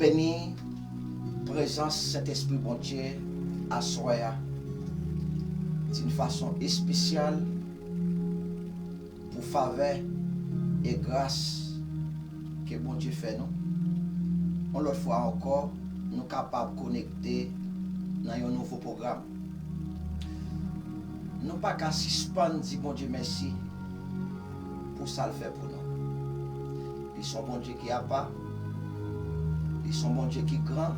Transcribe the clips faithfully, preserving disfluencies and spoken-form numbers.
Beni prezans Sentespri Bondye aswè a d'une façon espesyal pou favè e gras ke Bondye fè nou. Yon lòt fwa ankò, nou kapab konekte nan yon nouvo pwogram. Nou pa ka sispann di Bondye mèsi pou sa l fè pou nou. Li se yon Bondye ki apa, li se yon Bondye ki gran,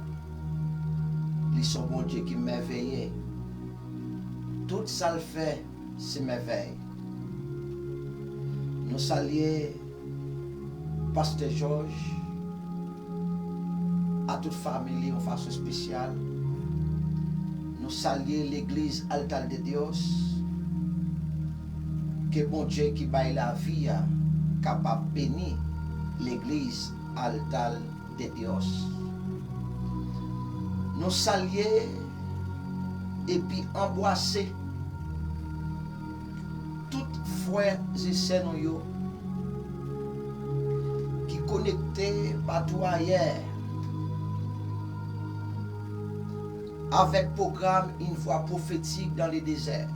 li se yon Bondye ki mèveye. Tout sa l fè, se mèvèy. Nou salye Pastè Jòj, a tout fanmi li yon fason espesyal. Nou salye legliz Altar de Dios. Ke Bondye ki bay lavi a kapab beni legliz Altar de Dios. Nou salye epi anbwase tout frè e sè nou yo ki konekte patou ayè avèk pwogram Une Voix Prophétique dans le Désert.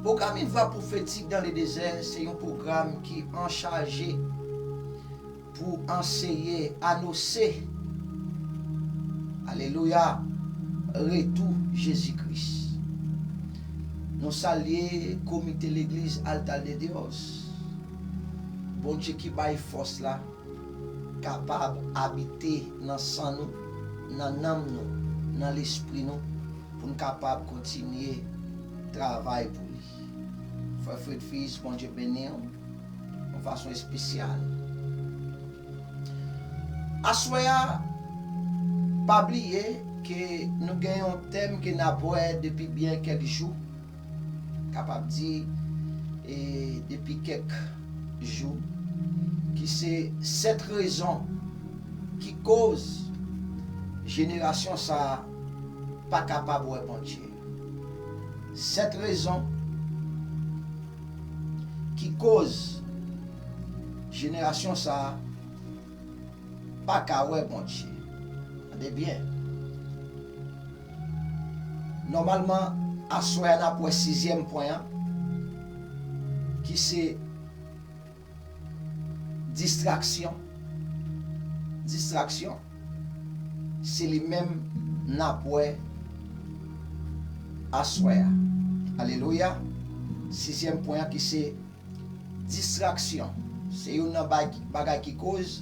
Pwogram Une Voix Prophétique dans le Désert se yon pwogram ki anchaje pou anseye, anonse, alelouya, retou Jezi Kris. Nou salye komite legliz Altar de Dios. Bondye ki bay fòs la kapab abite nan san nou, nan nanm nou, nan lespri nou, pou n kapab kontinye travay pou li. Frè Fred Fils, Bondye beni w yon fason espesyal. Aswè a, pa bliye ke nou gen yon tèm ke n ap wè depi byen kèk jou, kapab di, e, depi kèk jou, ki se sèt rezon ki koz jenerasyon sa a pa kapab wè Bondye. Sèt rezon ki koz jenerasyon sa a pa ka wè Bondye. Tande byen. Nòmalman, aswè a n ap wè sizyèm pwen an, ki se distraksyon. Distraksyon, se li menm n ap wè aswè a. Alelouya. Sizyèm pwen an ki se distraksyon. Se youn nan bag-, bagay ki koz,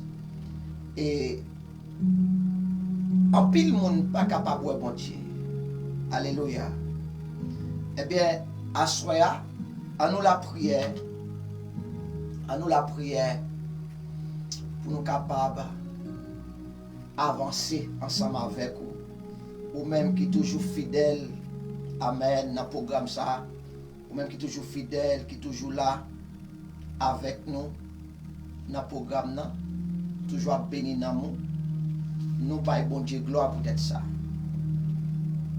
e, anpil moun pa kapab wè Bondye. Alelouya. Ebyen, aswè a, annou lapriyè, annou lapriyè pou nou kapab avanse ansanm avèk ou. Ou menm ki toujou fidèl, amèn, nan pwogram sa a, ou menm ki toujou fidèl, ki toujou la avèk nou nan pwogram nan, toujou ap beni nanm ou, nou bay Bondye glwa poutèt sa.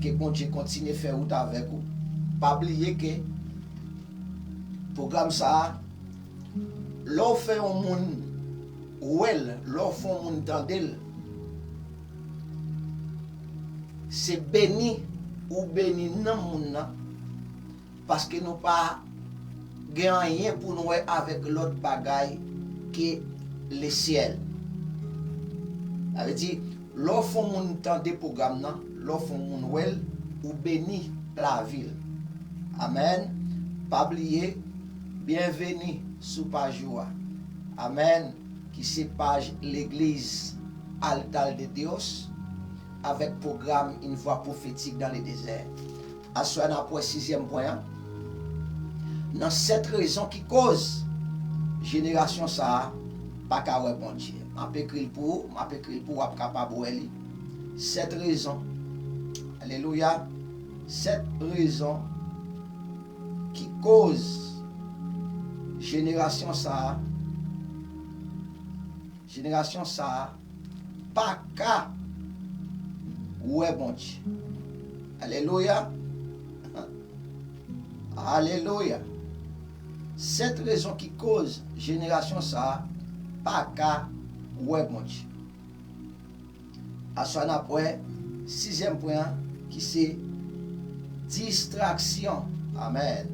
Ke Bondye kontinye fè wout avèk ou. Pa bliye ke pwogram sa a, lè w fè yon moun wè l, lè w fè yon moun tande l, se beni ou beni nanm moun nan, paske nou pa gen anyen pou n wè avèk lòt bagay ke lesyèl. Sa vle di, lè w fè yon moun tande pwogram nan, lè w fè yon moun wè l, ou beni lavi l. Amèn. Pa bliye, byenveni sou paj ou a. Amèn. Ki se paj legliz Altar de Dios avèk pwogram Une Voix Prophétique dans le Désert. Aswè a n ap wè sizyèm pwen an. Nan sèt rezon ki koz jenerasyon sa a pa ka wè Bondye. M ap ekri l pou ou, m ap ekri l pou ou, w ap kapab wè li. Sèt rezon. Alelouya. Sèt rezon ki koz jenerasyon sa a, jenerasyon sa a pa ka wè Bondye. Alelouya. Alelouya. Sèt rezon ki koz jenerasyon sa a pa ka wè Bondye. Aswè n ap wè sizyèm pwen an ki se distraksyon. Amèn.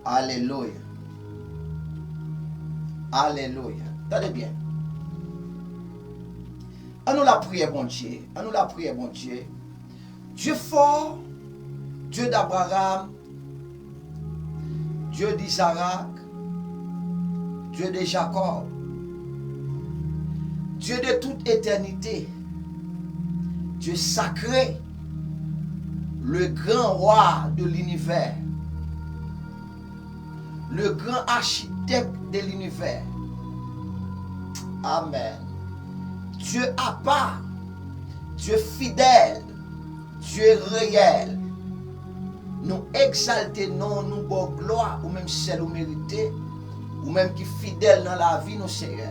Alelouya. Alelouya. Tande byen. Annou lapriyè Bondye. Annou lapriyè Bondye. Dieu fort, Dieu d'Abraham, Dieu d'Isaac, Dieu de Jacob, Dieu de toute éternité, Dieu sacré, le grand roi de l'univers, le grand architecte de l'univers. Amen. Dieu à part, Dieu fidèle, Dieu réel, nou egzalte non w, nou ba w glwa, ou menm sèl ou merite, ou menm ki fidèl nan lavi nou, Senyè.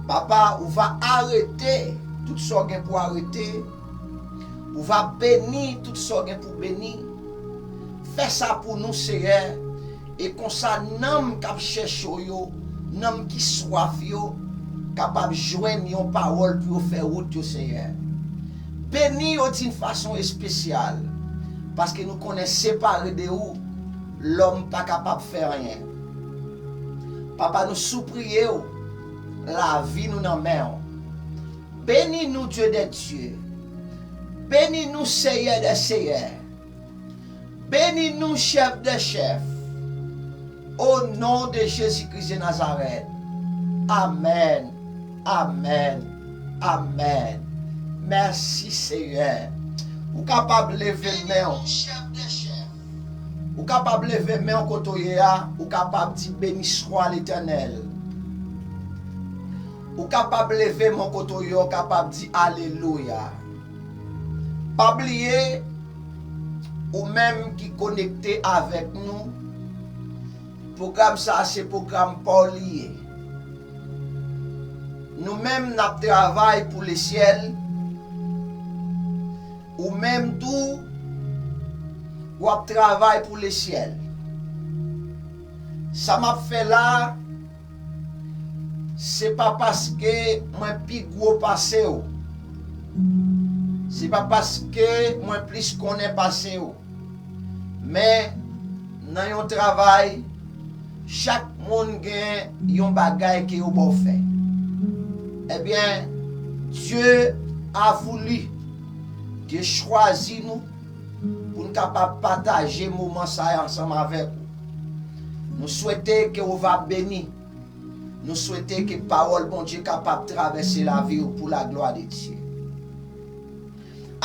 Papa, ou va arete tout sa w gen pou arete, ou va beni tout sa w gen pou beni. Fè sa pou nou, Senyè, e konsa nanm k ap chèche w yo, nanm ki swaf yo, kapab jwenn yon pawòl pou yo fè wout yo, Senyè. Beni yo d'une façon spéciale, paske nou konnen separe de ou, lòm pa kapab fè anyen. Papa, nou sipliye w, lavi nou nan men w. Beni nou, Dieu des dieux. Beni nou, Seyè dè seyè. Beni nou, Chèf dè chèf. O non de Jezi Kris de Nazarèt. Amèn. Amèn. Amèn. Mèsi, Senyè. Ou kapab leve men w. Ou kapab leve men w kote w ye a. Ou kapab di, Béni soit l'Éternel. Ou kapab leve men w kote w ye a. Ou kapab di, Alelouya. Pa bliye, ou menm ki konekte avèk nou, pwogram sa a se pwogram pa w li ye. Nou menm n ap travay pou lesyèl, ou menm tou, w ap travay pou lesyèl. Sa m ap fè la a, se pa paske mwen pi gwo pase w. Se pa paske mwen plis konnen pase w. Men, nan yon travay, chak moun gen yon bagay ke yo ba w fè. Ebyen, Dieu a voulu, Dieu chwazi nou pou n kapab pataje moman sa a ansanm avèk ou. Nou swete ke w va beni. Nou swete ke pawòl Bondye kapab travèse lavi w pou la gloire de Dieu.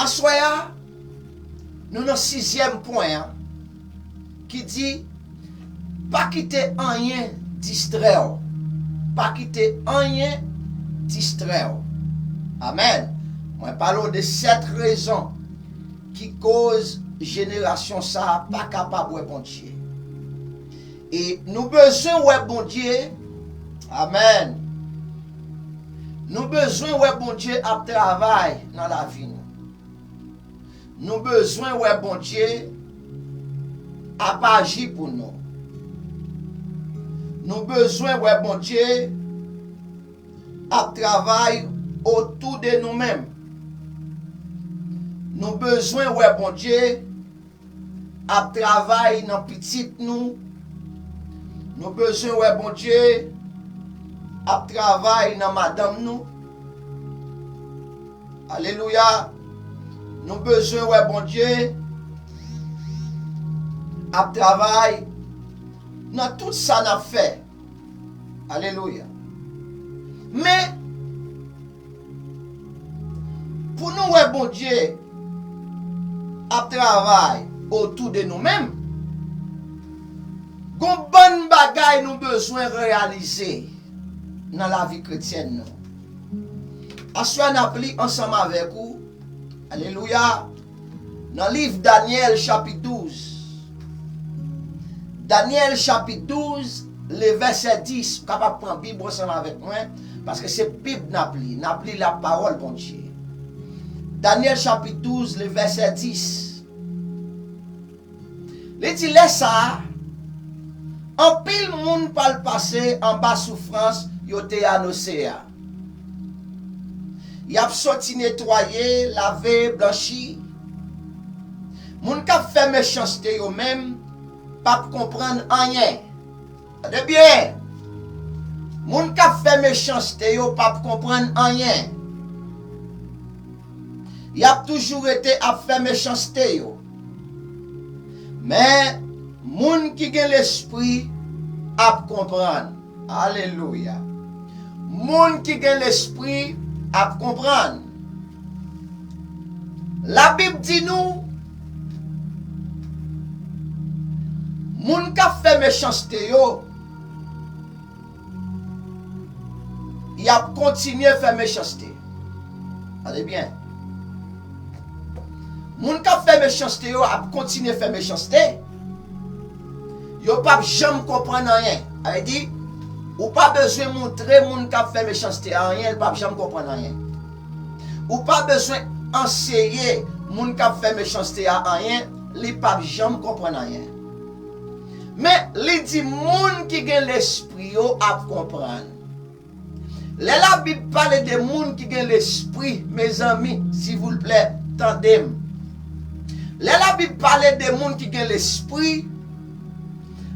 Aswè a, nou nan sizyèm pwen an ki di, pa kite anyen distrè w. Pa kite anyen distrè w. Amèn. Mwen pale w de sèt rezon ki koz jenerasyon sa a pa kapab wè Bondye. E nou bezwen wè Bondye. Amèn. Nou bezwen wè Bondye ap travay nan lavi nou. Nou bezwen wè Bondye ap aji pou nou. Nou bezwen wè Bondye ap travay otou de nou menm. Nou bezwen wè Bondye ap travay nan pitit nou. Nou bezwen wè Bondye ap travay nan madanm nou. Alelouya. Nou bezwen wè Bondye ap travay nan tout sa n ap fè. Alelouya. Men, pou nou wè Bondye ap travay otou de nou menm, gon bann bagay nou bezwen reyalize nan lavi kretyèn nou. Aswè a n ap li ansanm avèk ou, alelouya, nan liv Danyèl chapit douz. Danyèl chapit douz, le vèsè dis, ou kapab pran Bib ou ansanm avèk mwen, paske se Bib n ap li. N ap li lapawòl Bondye. Danyèl chapit douz, le vèsè dis. Li di, lè sa a, anpil moun pral pase anba soufrans yo te anonse a. Y ap soti netwaye, lave, blanchi. Moun k ap fè mechanste yo menm p ap konprann anyen. Tande byen! Moun k ap fè mechanste yo p ap konprann anyen. Y ap toujou rete ap fè mechanste yo. Men, moun ki gen lespri ap konprann. Alelouya! Moun ki gen lespri ap konprann. Labib di nou, moun k ap fè mechanste yo, y ap kontinye fè mechanste. Tande byen. Moun k ap fè mechanste yo ap kontinye fè mechanste. Yo p ap janm konprann anyen. Sa vle di, ou pa bezwen montre moun k ap fè mechanste a anyen, li p ap janm konprann anyen. Ou pa bezwen anseye moun k ap fè mechanste a anyen, li p ap janm konprann anyen. Men, li di, moun ki gen lespri yo ap konprann. Lè Labib pale de moun ki gen lespri, mezanmi, silvouplè, tande m. Lè Labib pale de moun ki gen lespri,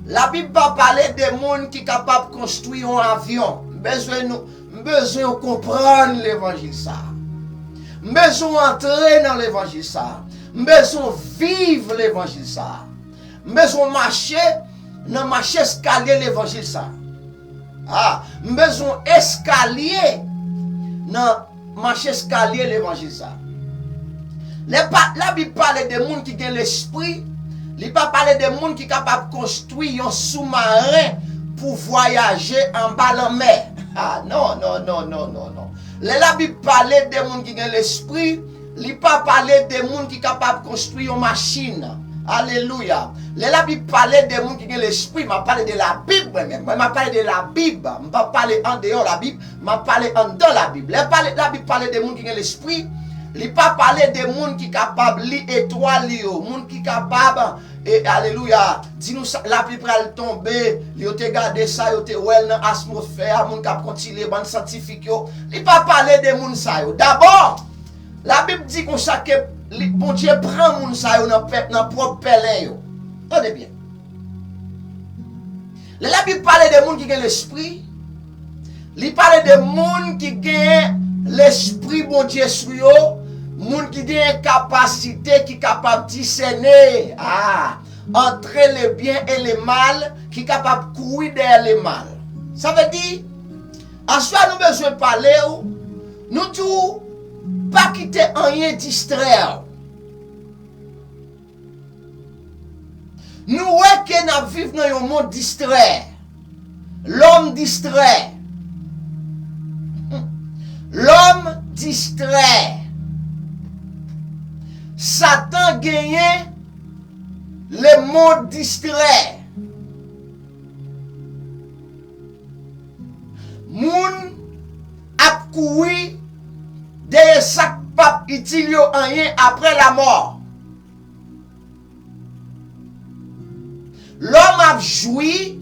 Labib pa pale de moun ki kapab konstwi yon avyon. M bezwen nou, m bezwen w konprann levanjil sa a. M bezwen w antre nan levanjil sa a. M bezwen w viv levanjil sa a. M bezwen w mache nan mache eskalye levanjil sa a. Ah, m bezwen eskalye nan mache eskalye levanjil sa. Lè pa, Labib pale de moun ki gen lespri, li pa pale de moun ki kapab konstwi yon soumaren pou vwayaje anba lanmè. Ah, non, non, non, non, non, non. Lè Labib pale de moun ki gen lespri, li pa pale de moun ki kapab konstwi yon machin. Alelouya. Lè Labib pale de moun ki gen lespri, m ap pale de Labib mwen menm. Mwen, m ap pale de Labib. M pa pale andeyò Labib, m ap pale anndan Labib. Lè pale, Labib pale de moun ki gen lespri, li pa pale de moun ki kapab li etwal yo, moun ki kapab, e, alelouya, di nou sa, lapli pral tonbe, yo te gade sa, yo te wè l nan atmosfè a, moun k ap kontinye, bann syantifik yo. Li pa pale de moun sa yo. Dabò, Labib di konsa ke li, Bondye pran moun sa yo nan pèp, nan pwòp pèlen yo. Tande byen. Lè Labib pale de moun ki gen lespri, li pale de moun ki gen lespri Bondye sou yo, moun ki gen kapasite, ki kapab disène, ah, entre le bien et le mal, ki kapab kouri dèyè le mal. Sa vle di, aswè nou bezwen pale w, nou di w, pa kite anyen distrè w. Nou wè ke n ap viv nan yon mond distrè. Lòm distrè. Lòm distrè. Satan genyen lemonn distrè. Moun ap kouri dèyè sa k p ap itil yo anyen apre lamò. Lòm ap jwi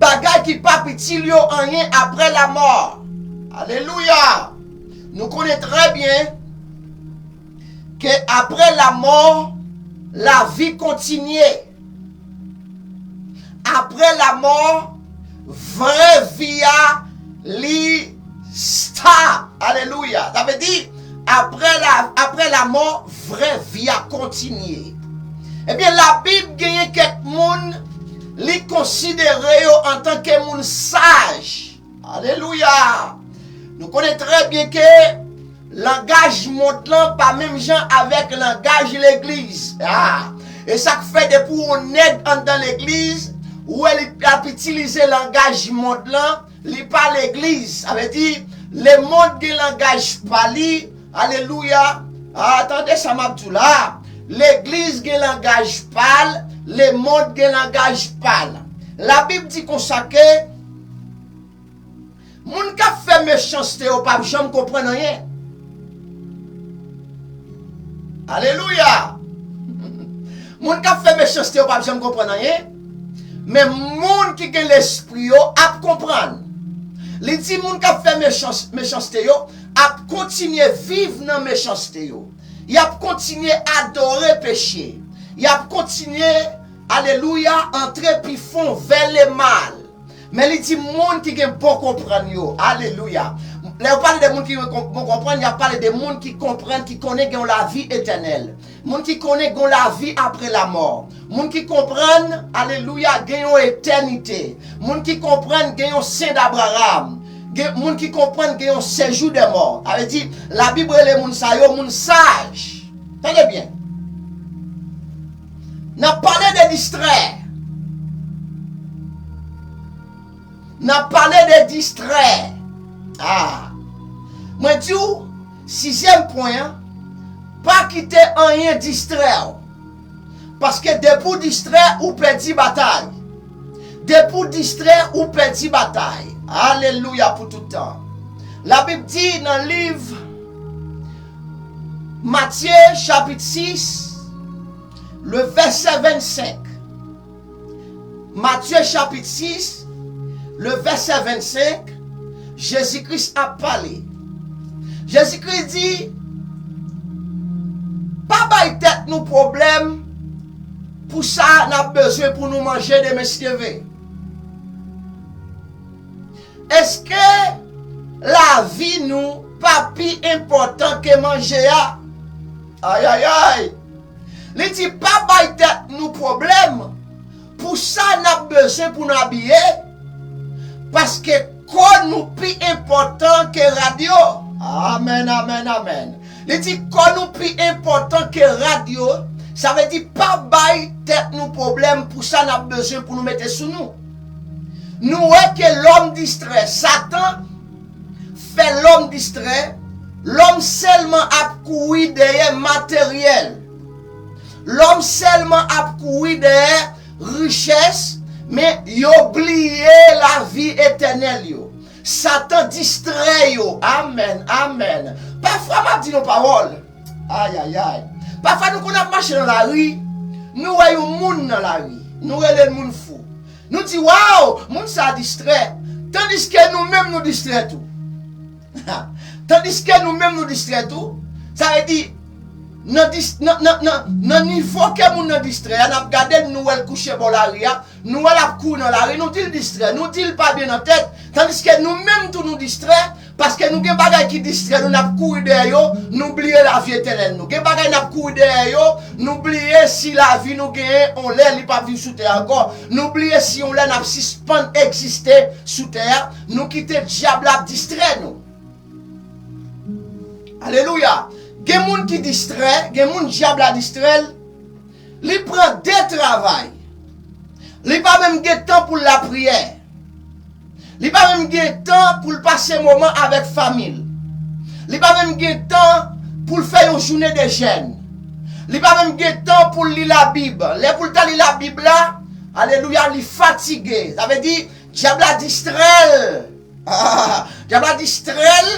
bagay ki p ap itil yo anyen apre lamò. Alelouya! Nou konnen trè byen ke apre lamò, lavi kontinye. Apre lamò, vrè vi a, li stop. Alelouya. Sa vle di, apre la, apre lamò, vrè vi a kontinye. Ebyen, Labib genyen kèk moun, li konsidere yo antanke moun saj. Alelouya! Nou konnen trè byen ke langaj mond lan pa menm jan avèk langaj legliz. Ah! E sa k fè depi w yon nèg anndan legliz, ou wè li ap itilize langaj mond lan, li pa legliz. Sa vle di, lemonn gen langaj pa li. Alelouya! Ah, tande sa m ap di w la. Legliz gen langaj pa l, lemonn gen langaj pa l. Labib di konsa ke moun k ap fè mechanste yo p ap janm konprann anyen. Alelouya! Moun k ap fè mechanste yo p ap janm konprann anyen, men moun ki gen lespri yo ap konprann. Li di moun k ap fè mechans-, mechanste yo ap kontinye viv nan mechanste yo. Y ap kontinye adore peche. Y ap kontinye, alelouya, antre pi fon vè lemal. Men li di moun ki gen bon konprann yo. Alelouya. Lè yo pale de moun ki gen kon-, bon konprann, y ap pale de moun ki konprann, ki konnen gen yon lavi etènèl. Moun ki konnen gen yon lavi apre lamò. Moun ki konprann, alelouya, gen yon etènite. Moun ki konprann gen yon sen d'Abraham. Gen, moun ki konprann gen yon sejou dè mò. Sa vle di, Labib rele moun sa yo moun saj. Tande byen. N ap pale de distrè. N ap pale de distrè. Ah. Mwen di w, sizyèm pwen an, pa kite anyen distrè w. Paske depi w distrè, ou pèdi batay. Depi w distrè, ou pèdi batay. Alelouya pou tout tan. Labib di nan liv Matye chapit sis, le vèsè vennsenk. Matye chapit sis, le vèsè vennsenk, Jezi Kris ap pale. Jezi Kris di, pa bay tèt nou pwoblèm pou sa n ap bezwen pou nou manje demen si Dye vle. Èske lavi nou pa pi enpòtan ke manje a? Ayayay! Li di pa bay tèt nou pwoblèm pou sa n ap bezwen pou n abiye, paske kò nou pi enpòtan ke rad yo. Amèn, amèn, amèn. Li di kò nou pi enpòtan ke rad yo, sa vle di pa bay tèt nou pwoblèm pou sa n ap bezwen pou nou mete sou nou. Nou wè ke lòm distrè, Satan fè lòm distrè, lòm sèlman ap kouri dèyè materyèl. Lòm sèlman ap kouri dèyè richès, men yo bliye lavi etènèl yo. Satan distrè yo. Amèn, amèn. Pafwa m ap di nou pawòl. Ayayay. Pafwa nou konn ap mache nan lari, nou wè yon moun nan lari, nou rele l moun fou. Nou di, waw, moun sa a distrè. Tandiske nou menm nou distrè tou. Tandiske nou menm nou distrè tou. Sa vle di, nan dis-, nan, nan, nan, nan nivo ke moun nan distrè a, n ap gade l, nou wè l kouche bò lari a, nou wè l ap kouri nan lari, nou di l distrè, nou di l pa byen nan tèt, tandiske nou menm tou nou distrè, paske nou gen bagay ki distrè nou, n ap kouri dèyè yo, nou bliye lavi etènèl nou. Gen bagay n ap kouri dèyè yo, nou bliye si lavi nou genyen, on lè li p ap viv sou tè a ankò. Nou bliye si on lè n ap sispann egziste sou tè a, nou kite dyab la ap distrè nou. Alelouya! Gen moun ki distrè, gen moun dyab la distrè l, li pran de travay. Li pa menm gen tan pou l lapriyè. Li pa menm gen tan pou l pase moman avèk fanmi l. Li pa menm gen tan pou l fè yon jounen de jèn. Li pa menm gen tan pou l li Labib. Lè pou l ta li Labib la, alelouya, li fatige. Sa vle di, dyab la distrè l. Dyab la distrè l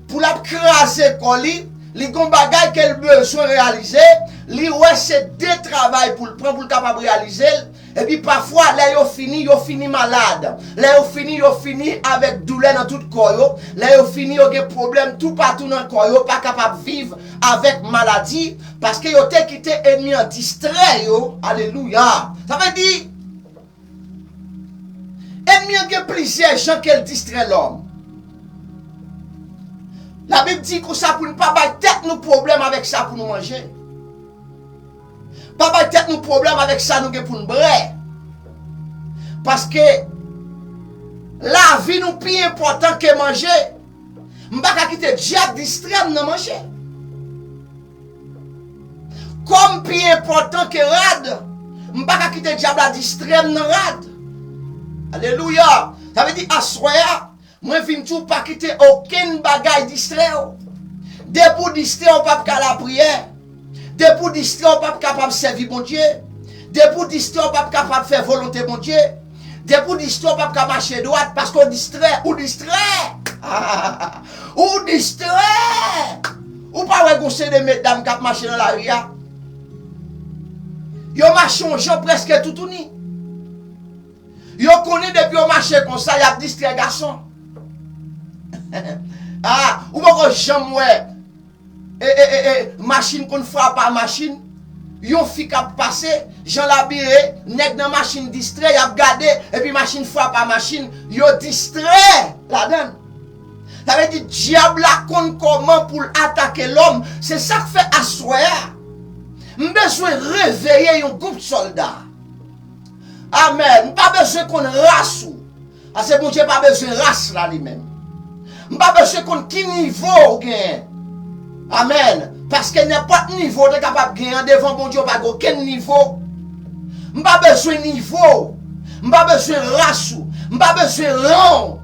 pou l ap kraze kò li. Li gon bagay ke l bezwen reyalize. Li wè se de travay pou l pran pou l kapab reyalize l. Epi pafwa, lè yo fini, yo fini malad. Lè yo fini, yo fini avèk doulè nan tout kò yo. Lè yo fini, yo gen pwoblèm toupatou nan kò yo, pa kapab viv avèk maladi, paske yo te kite ènmi an distrè yo. Alelouya! Sa vle di, ènmi an gen plizyè jan ke l distrè lòm. Labib di konsa pou n pa bay tèt nou pwoblèm avèk sa pou nou manje. Pa bay tèt nou pwoblèm avèk sa nou gen pou n bwè. Paske lavi nou pi enpòtan ke manje. M pa ka kite dyab distrè m nan manje. Kò m pi enpòtan ke rad. M pa ka kite dyab la distrè m nan rad. Alelouya! Sa vle di aswè a, mwen vin di w pa kite okenn bagay distrè w. Depi w distrè, w p ap ka lapriyè. Depi w distrè, w p ap kapab sèvi Bondye. Depi w distrè, w p ap kapab fè volonte Bondye. Depi w distrè, w p ap ka mache dwat paske w distrè, ou distrè. Ou distrè. Ou pa wè gon seri de medam k ap mache nan lari a? Yo mache yon jan prèske toutouni. Yo konnen depi yo mache konsa, y ap distrè gason. Ah, ou poko janm wè e, e, e, e, machin konn frape a machin. Yon fi k ap pase, jan l abiye, nèg nan machin distrè, y ap gade, epi machin frape a machin, yo distrè ladan l. Sa vle di, dyab la konn kòman pou l atake lòm. Se sa k fè aswè a, m bezwen reveye yon gwoup sòlda. Amèn. M pa bezwen konn ras ou. Paske Bondye pa bezwen ras la li menm. M pa bezwen konn ki nivo w genyen. Amèn. Paske nenpòt nivo w te kapab genyen an, devan Bondye w pa gen okenn nivo. M pa bezwen nivo w. M pa bezwen ras ou. M pa bezwen ran w.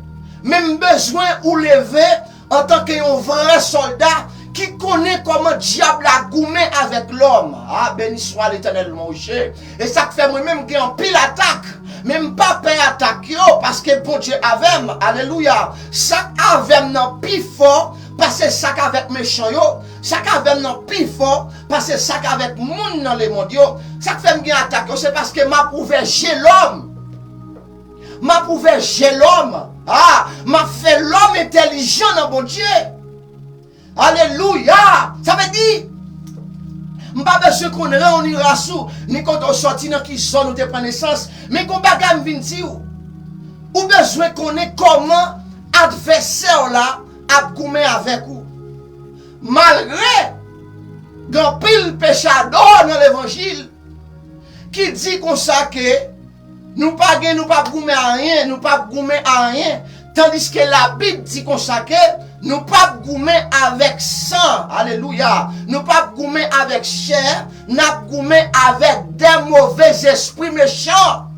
Men m bezwen ou leve antanke yon vrè sòlda ki konnen kòman dyab la goumen avèk lòm. Ah, beni swa Letènèl, mon Dye. E sa k fè mwen menm gen anpil atak. Men m pa pè atak yo, paske Bondye avè m. Alelouya. Sa k avè m nan pi fò pase sa k avèk mechan yo. Sa k avè m nan pi fò pase sa k avèk moun nan lemonn yo. Sa k fè m gen atak yo, se paske m ap ouvè je lòm. M ap ouvè je lòm. Ah, m ap fè lòm entèlijan nan Bondye. Alelouya! Sa vle di, m pa bezwen konn ran w ni ras ou, ni kote w sòti, nan ki zòn ou te pran nesans. Men gon bagay m vin di w. Ou bezwen konnen kòman advèsè w la ap goumen avèk ou. Malgre gen anpil pechado nan levanjil ki di konsa ke nou pa gen, nou p ap goumen a anyen, nou p ap goumen a anyen. Tandiske Labib di konsa ke nou p ap goumen avèk san, alelouya. Nou p ap goumen avèk chè, n ap goumen avèk de move zespri mechan.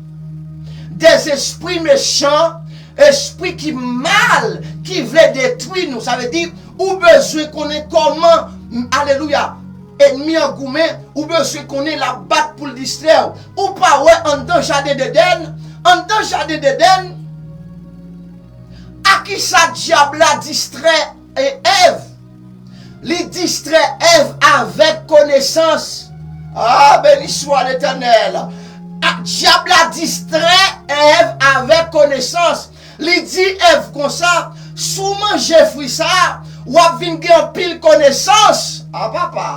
De zespri mechan, espri ki mal, ki vle detwi nou. Sa vle di, ou bezwen konnen kòman, alelouya, ènmi an goumen, ou bezwen konnen l ap bat pou l distrè w. Ou pa wè anndan jaden Edenn, anndan jaden Edenn, a ki sa dyab la distrè e Èv? Li distrè Èv avèk konesans. Ah, beni swa Letènèl. A, dyab la distrè Èv avèk konesans. Li di Èv konsa, si w manje fwi sa a, w ap vin gen anpil konesans. A papa.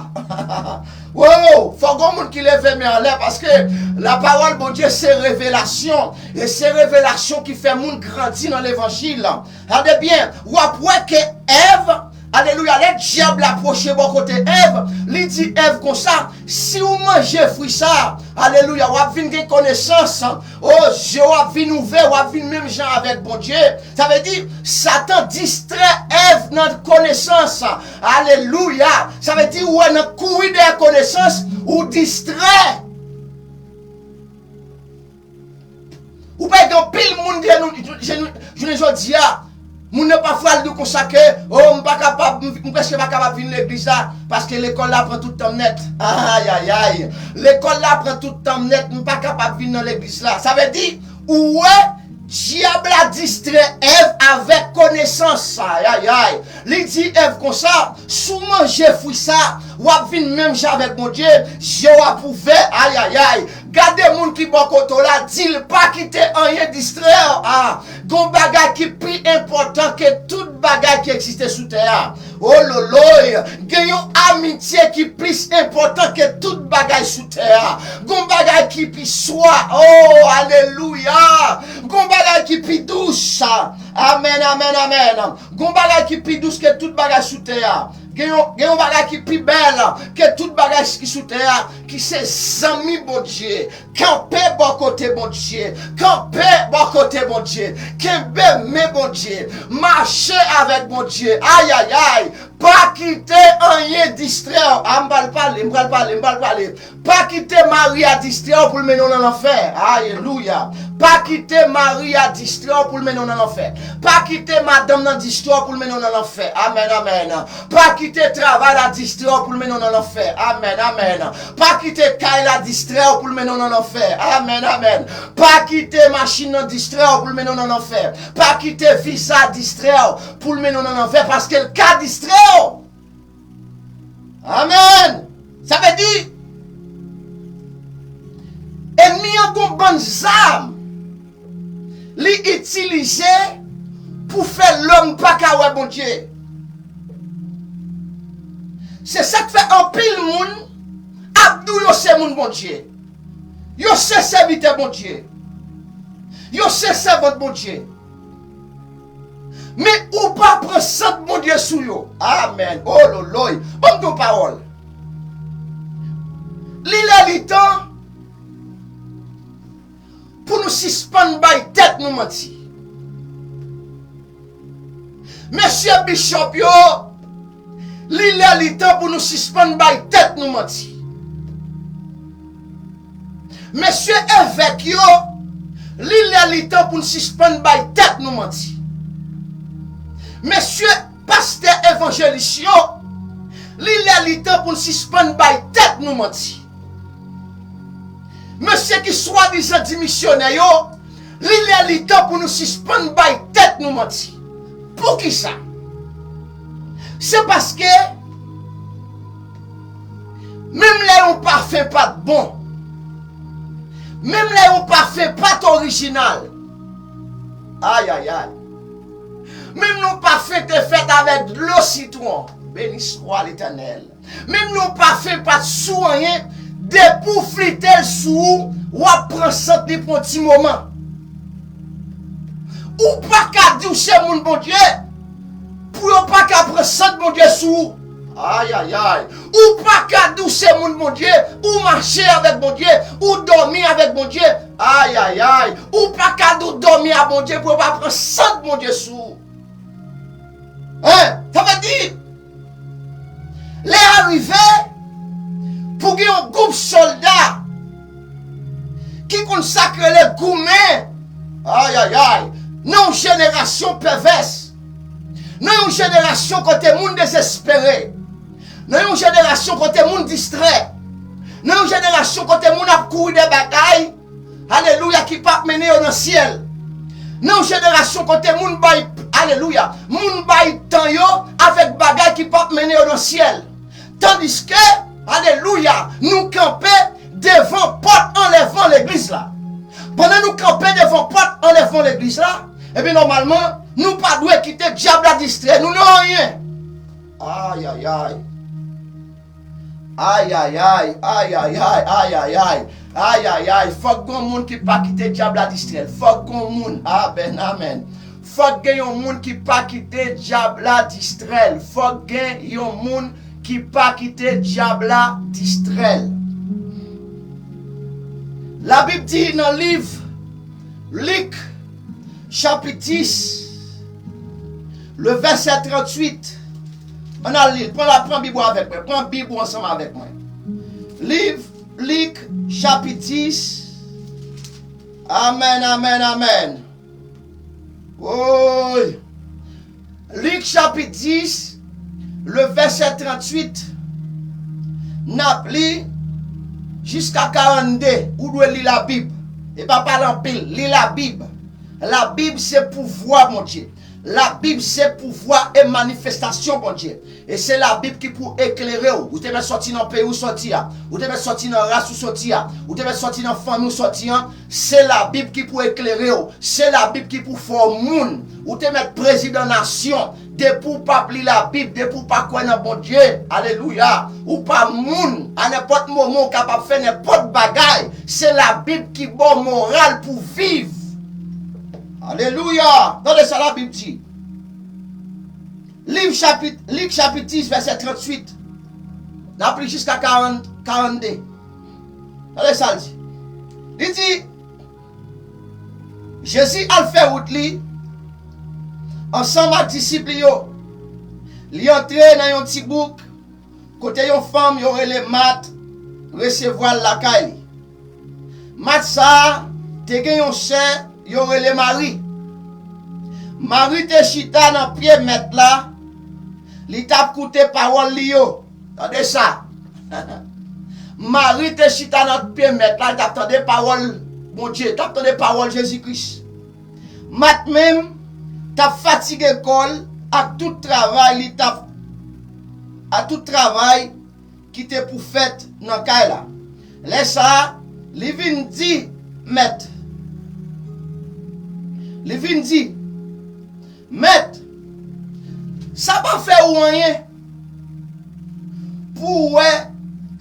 Wow, fò gon moun ki leve men anlè, paske lapawòl Bondye se revelasyon. E se revelasyon ki fè moun grandi nan levanjil. Gade byen, w ap wè ke Èv, alelouya, lè dyab la pwoche bò kote Èv, li di Èv konsa, si w manje fwi sa a, alelouya, w ap vin gen konesans. O, je w ap vin ouvè, w ap vin menm jan avèk Bondye. Sa vle di, Satan distrè Èv nan konesans. Alelouya! Sa vle di, ou wè nan kouri dèyè konesans, ou distrè. Ou pa gen anpil moun, jounen jodi a, moun nan pafwa l di w konsa ke, o, m pa kapab, m, m prèske pa kapab vin legliz la, paske lekòl la pran tout tan m nèt. Ayayay. Lekòl la pran tout tan m nèt, m pa kapab vin nan legliz la. Sa vle di, ou wè, dyab la distrè Èv avèk konesans. Ayayay. Li di Èv konsa, si w manje fwi sa, w ap vin menm jan avèk Bondye, je w ap ouvè. Ayayay. Gade moun ki bò kote w la, di l pa kite anyen distrè w. Ah, gon bagay ki pi enpòtan ke tout bagay ki egziste sou tè a. O loloy, gen yon amitye ki plis enpòtan ke tout bagay sou tè a. Gon bagay ki pi swa. O, alelouya. Gon bagay ki pi dous. Amèn, amèn, amèn. Gon bagay ki pi dous ke tout bagay sou tè a. Gen yon, gen yon bagay ki pi bèl ke tout bagay ki sou tè a, ki se zanmi Bondye. Kanpe bò kote Bondye. Kanpe bò kote Bondye. Kenbe men Bondye. Mache avèk Bondye. Ayayay. Pa kite anyen distrè w. A, m pral pale. M pral pale, m pral pale. Pa kite mari a distrè w pou l mennen w nan lanfè. Alelouya. Pa kite mari a distrè w pou l mennen w nan lanfè. Pa kite madanm nan distrè w pou l mennen w nan lanfè. Amèn, amèn. Pa kite travay la distrè w pou l mennen w nan lanfè. Amèn, amèn. Pa kite kay la distrè w pou l mennen w nan lanfè. Amèn, amèn. Pa kite machin nan distrè w pou l mennen w nan lanfè. Pa kite vi sa distrè w pou l mennen w nan lanfè, paske l ka distrè w. Amèn. Sa vle di, ènmi an gon bann zam li itilize pou fè lòm pa ka wè Bondye. Se sa k fè anpil moun ap di w yo se moun Bondye. Yo se sèvitè Bondye. Yo se sèvant Bondye. Men ou pa pran sant Bondye sou yo. Amèn. Ololoy. Ban m di w pawòl. Li lè li tan pou nou sispann bay tèt nou manti. Mesye bichòp yo, li lè li tan pou nou sispann bay tèt nou manti. Mesye evèk yo, li lè li tan pou n sispann bay tèt nou manti. Mesye pastè evanjelis yo, li lè li tan pou n sispann bay tèt nou manti. Mesye ki swadizan di misyonè yo, li lè li tan pou nou sispann bay tèt nou manti. Poukisa? Se paske menm lè yon pafen pa t bon, menm lè yon pafen pa t orijinal, ayayay, menm lè yon pafen te fèt avèk dlo sitwon, beni swa Letènèl, menm lè yon pafen pa t sou anyen, depi w flite l sou ou, w ap pran sant li pou yon ti moman. Ou pa ka di w se moun Bondye pou yo pa ka pran sant Bondye sou ou. Ayayay. Ou pa ka di w se moun Bondye, ou mache avèk Bondye, ou dòmi avèk Bondye. Ayayay. Ou pa ka di w dòmi a Bondye pou yo pa pran sant Bondye sou ou. Hein? Sa vle di, lè a rive pou gen yon gwoup sòlda ki konn sa k rele goumen, ayayay, nan yon jenerasyon pèvès, nan yon jenerasyon kote moun dezespere, nan yon jenerasyon kote moun distrè, nan yon jenerasyon kote moun ap kouri dèyè bagay, alelouya, ki p ap mennen yo nan syèl. Nan yon jenerasyon kote moun bay, alelouya, moun bay tan yo avèk bagay ki p ap mennen yo nan syèl. Tandiske, alelouya, nou kanpe devan pòt anlèvman legliz la. Pandan nou kanpe devan pòt anlèvman legliz la, ebyen, nòmalman, nou pa dwe kite dyab la distrè nou nan anyen. Ayayay. Ayayay, ayayay, ayayay, ayayay. Fòk gen yon moun ki pa kite dyab la distrè l. Fòk gen yon moun. Amèn, amèn. Fòk gen yon moun ki pa kite dyab la distrè l. Fòk gen yon moun ki pa kite dyab la distrè l. Labib di nan liv Lik, chapit dis, le vèsè tranntuit. Ann al li l. Pran la, pran Bib ou avèk mwen. Pran Bib ou ansanm avèk mwen. Liv Lik, chapit dis. Amèn, amèn, amèn. Woy! Lik chapit dis, le vèsè tranntuit, n ap li jiska karannde. Ou dwe li Labib. E pa pale anpil, li Labib. Labib se pouvwa Bondye. Labib se pouvwa e manifestasyon Bondye. E se Labib ki pou eklere w. Ou te mèt sòti nan peyi w sòti a. Ou te mèt sòti nan ras ou sòti a. Ou te mèt sòti nan fanmi w sòti an. Se Labib ki pou eklere w. Se Labib ki pou fè w moun. Ou te mèt prezidan nasyon. Depi w p ap li Labib, depi w pa kwè nan Bondye, alelouya, ou pa moun. A nenpòt moman, w kapab fè nenpòt bagay. Se Labib ki ba w moral pou viv. Alelouya! Tande sa Labib di. Liv chapit, Lik chapit dis, vèsè tranntuit. N ap li jiska karant, karannde. Tande sa l di. Li di, Jezi al fè wout li ansanm ak disip li yo. Li antre nan yon ti bouk Kote yon fanm yo rele Mat resevwa l lakay li. Mat sa a te gen yon sè yo rele Mari. Mari te chita nan pye Mèt la, li t ap koute pawòl li yo. Tande sa. Mari te chita nan pye Mèt la, li t ap tande pawòl Bondye, li t ap tande pawòl Jezi Kris. Mat menm t ap fatige kò l ak tout travay li t ap ak tout travay ki te pou fèt nan kay la. Lè sa a, li vin di Mèt, li vin di, Mèt, sa pa fè ou anyen pou w wè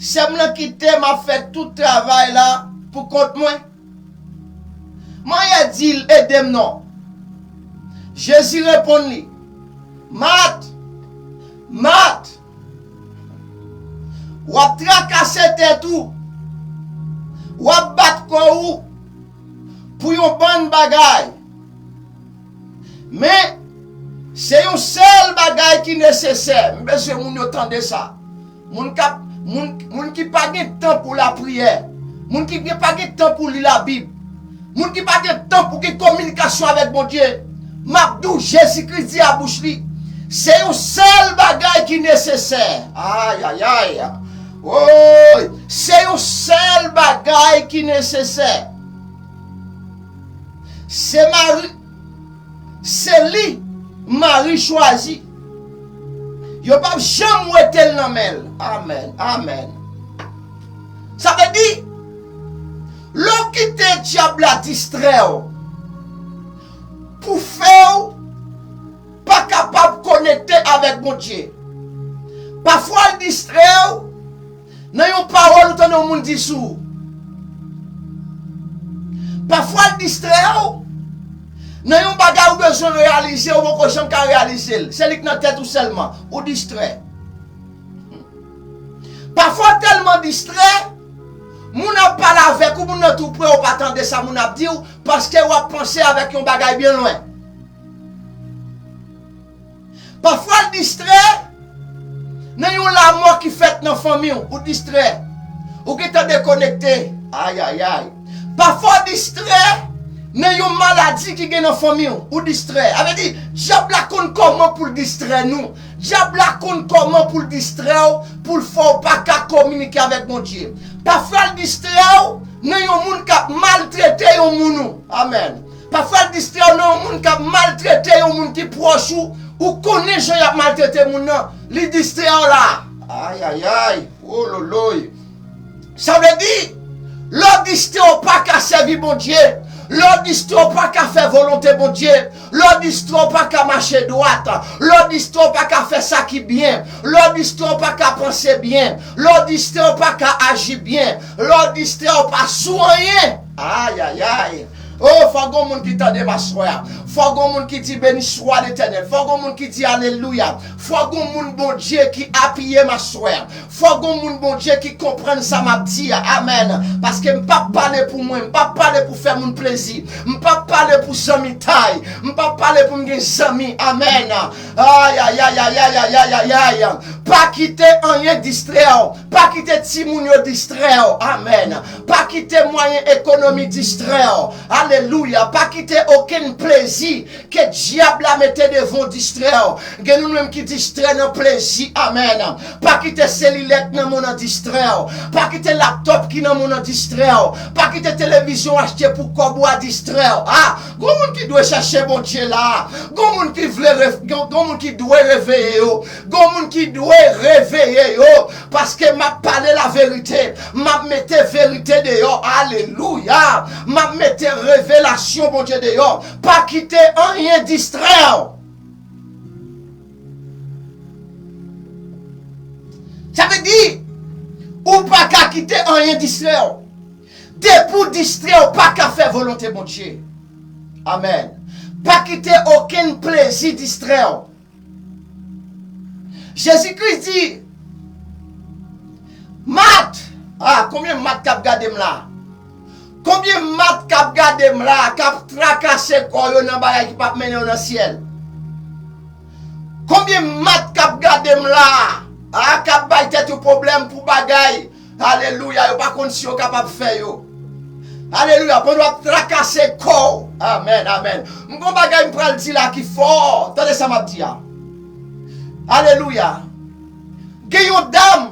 sè m nan kite m ap fè tout travay la pou kont mwen? Manyè di l ede m non. Jezi reponn li, Mat, Mat, w ap trakase tèt ou, w ap bat kò ou pou yon bann bagay. Men, se yon sèl bagay ki nesesè. M bezwen moun yo tande sa. Moun k ap, moun, moun ki pa gen tan pou lapriyè, moun ki gen, pa gen tan pou li Labib, moun ki pa gen tan pou gen kominikasyon avèk Bondye, m ap di w, Jezi Kris di a bouch li, se yon sèl bagay ki nesesè. Ayayay. Woy, se yon sèl bagay ki nesesè. Se Mari, se li Mari chwazi. Yo p ap janm wete l nan men l. Amèn, amèn. Sa vle di, lè w kite dyab la distrè w pou fè w pa kapab konekte avèk Bondye. Pafwa l distrè w nan yon pawòl ou tande yon moun di sou ou. Pafwa l distrè w nan yon bagay ou bezwen reyalize, ou poko janm ka reyalize l. Se li k nan tèt ou sèlman, ou distrè. Pafwa w tèlman distrè, moun ap pale avèk ou, moun nan tou prè, ou pa tande sa moun ap di w, paske w ap panse avèk yon bagay byen lwen. Pafwa l distrè nan yon lanmò ki fèt nan fanmi w, ou distrè. Ou gentan dekonekte. Ayayay. Pafwa w distrè nan yon maladi ki gen nan fanmi w, ou distrè. A vle di, dyab la konn kòman pou l distrè nou. Dyab la konn kòman pou l distrè w, pou l fè w pa ka kominike avèk Bondye. Pafwa l distrè w nan yon moun k ap maltrete yon moun ou. Amèn. Pafwa l distrè w nan yon moun k ap maltrete yon moun ki pwòch ou, ou konnen jan y ap maltrete moun nan, li distrè w la. Ayayay, wololoy. Sa vle di, lè w distrè w pa ka sèvi Bondye, lè w distrè w pa ka fè volonte Bondye, lè w distrè w pa ka mache dwat, lè w distrè w pa ka fè sa ki byen, lè w distrè w pa ka panse byen, lè w distrè w pa ka aji byen, lè w distrè w pa sou anyen. Ayayay. O, fò gon moun ki tande m aswè a. Fò gon moun ki di, beni swa Letènèl. Fò gon moun ki di, alelouya. Fò gon moun Bondye ki apiye m aswè a. Fò gon moun Bondye ki konprann sa m ap di a. Amèn. Paske m p ap pale pou mwen. M p ap pale pou fè moun plezi. M p ap pale pou zanmitay. M p ap pale pou m gen zanmi. Amèn. Ayayayayayayayay. Pa kite anyen distrè w. Pa kite timoun yo distrè w. Amèn. Pa kite mwayen ekonomi distrè w. Alelouya. Pa kite okenn plezi ke dyab la mete devan w distrè w. Gen nou menm ki distrè nan plezi. Amèn. Pa kite selilèt nan men w nan distrè w. Pa kite laptòp ki nan men w nan distrè w. Pa kite televizyon w achte pou kòb ou a distrè w. A, gon moun ki dwe chèche Bondye la. Gon moun ki vle rev-, gon, gon moun ki dwe reveye yo. Gon moun ki dwe reveye yo, paske m ap pale laverite, m ap mete verite deyò. Alelouya! M ap mete revelasyon Bondye deyò. Pa kite anyen distrè w. Sa vle di, ou pa ka kite anyen distrè w. Depi w distrè, w pa ka fè volonte Bondye. Amèn. Pa kite okenn plezi distrè w. Jezi Kris di, Mat, a, konbyen Mat k ap gade m la? Konbyen Mat k ap gade m la, k ap trakase kò yo nan bagay ki p ap mennen yo nan syèl? Konbyen Mat k ap gade m la? a, k ap bay tèt yo pwoblèm pou bagay, alelouya, yo pa konn si yo kapab fè yo. Alelouya, pandan w ap trakase kò w. Amèn, amèn. M gon bagay m pral di la ki fò. Tande sa m ap di a. Alelouya. Gen yon dam